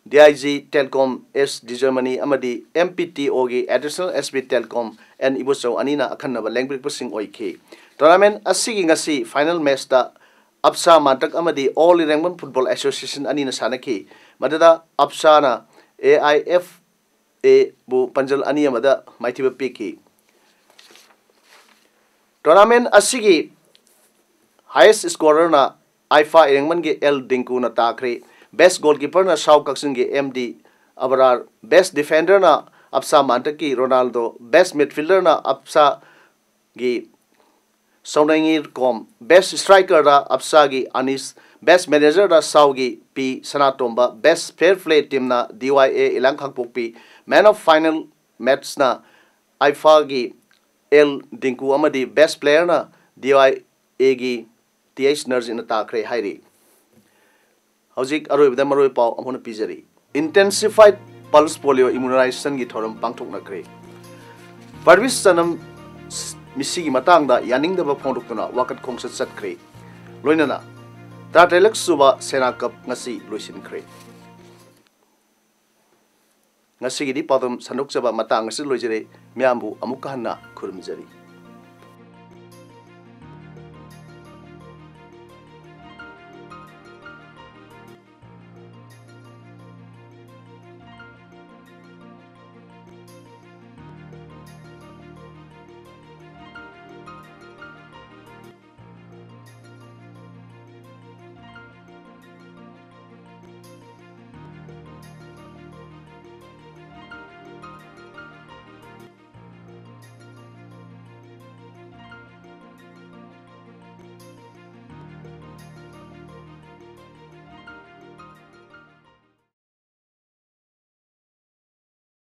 D I G Telecom S ꯗꯤꯖꯔꯃꯅꯤ ꯑꯃꯗꯤ M P T Oꯒꯤ Additional S P Telecom N Ibochou ꯑꯅꯤꯅ ꯑꯈꯟꯅꯕ ꯂꯦꯡꯕꯤꯔꯛꯄꯁꯤꯡ ꯑꯣꯏꯈꯤ꯫ Tournament ꯑꯁꯤꯒꯤ ꯉꯁꯤ final matchꯇ ꯑꯞꯁꯥ ꯃꯥꯟꯇꯛ ꯑꯃꯗꯤ All ꯏꯔꯦꯡꯕꯝ Football Association ꯑꯅꯤꯅ ꯁꯥꯟꯅꯈꯤ꯫ ꯃꯗꯨꯗ ꯑꯞꯁꯥꯅ A I F A ꯕꯨ ꯄꯟꯖꯜ ꯑꯅꯤ ꯑꯃꯗ ꯃꯥꯏꯊꯤꯕ ꯄꯤꯈꯤ꯫ Tournament ꯑꯁꯤꯒꯤ highest scorerꯅ ꯑꯥꯏꯐꯥ ꯏꯔꯦꯡꯕꯝꯒꯤ L ꯗꯤꯡꯀꯨꯅ ꯇꯥꯈ꯭ꯔꯦ꯫ Best goalkeeperꯅ ꯁꯥꯎ ꯀꯛꯆꯤꯡꯒꯤ M D ꯑꯕꯔꯥꯔ, best defenderꯅ ꯑꯞꯁꯥ ꯃꯥꯟꯇꯛꯀꯤ ꯔꯣꯅꯥꯜꯗꯣ, best midfielderꯅ ꯑꯞꯁꯥꯒꯤ ꯁꯣꯅꯥꯏꯉꯤꯔ ꯀꯣꯝ, best strikerꯗ ꯑꯞꯁꯥꯒꯤ ꯑꯅꯤꯁ, best managerꯗ ꯁꯥꯎꯒꯤ P Sanatomba, best fair play teamꯅ D Y A ꯏꯂꯥꯡ ꯈꯥꯡꯄꯣꯛꯄꯤ, man of final matchꯅ ꯑꯥꯏꯐꯥꯒꯤ L ꯗꯤꯡꯀꯨ ꯑꯃꯗꯤ best playerꯅ D Y Aꯒꯤ T H ꯅꯔꯖꯤꯠꯅ ꯇꯥꯈ꯭ꯔꯦ ꯍꯥꯏꯔꯤ꯫ ꯍꯧꯖꯤꯛ ꯑꯔꯣꯏꯕꯗ ꯃꯔꯨꯑꯣꯏꯕ ꯄꯥꯎ ꯑꯃꯨꯛ ꯍꯟꯅ ꯄꯤꯖꯔꯤ꯫ Intensified pulse polio immunizationꯒꯤ ꯊꯧꯔꯝ ꯄꯥꯡꯊꯣꯛꯅꯈ꯭ꯔꯦ꯫ ꯄꯔꯕꯤꯁ ꯁꯅꯝ ꯃꯤꯁꯤꯒꯤ ꯃꯇꯥꯡꯗ ꯌꯥꯅꯤꯡꯗꯕ ꯐꯣꯡꯗꯣꯛꯇꯨꯅ ꯋꯥꯀꯠ ꯈꯣꯡꯆꯠ ꯆꯠꯈ꯭ꯔꯦ꯫ ꯂꯣꯏꯅꯅ ꯇꯔꯥꯇꯔꯦꯠꯂꯛ ꯁꯨꯕ ꯁꯦꯅꯥ ꯀꯞ ꯉꯁꯤ ꯂꯣꯏꯁꯤꯟꯈ꯭ꯔꯦ꯫ ꯉꯁꯤꯒꯤꯗꯤ ꯄꯥꯎꯗꯝ ꯁꯟꯗꯣꯛꯆꯕ ꯃꯇꯥꯡ ꯑꯁꯤꯗ ꯂꯣꯏꯖꯔꯦ꯫ ꯃꯤꯌꯥꯝꯕꯨ ꯑꯃꯨꯛꯀ ꯍꯟꯅ ꯈꯨꯔꯨꯝꯖꯔꯤ꯫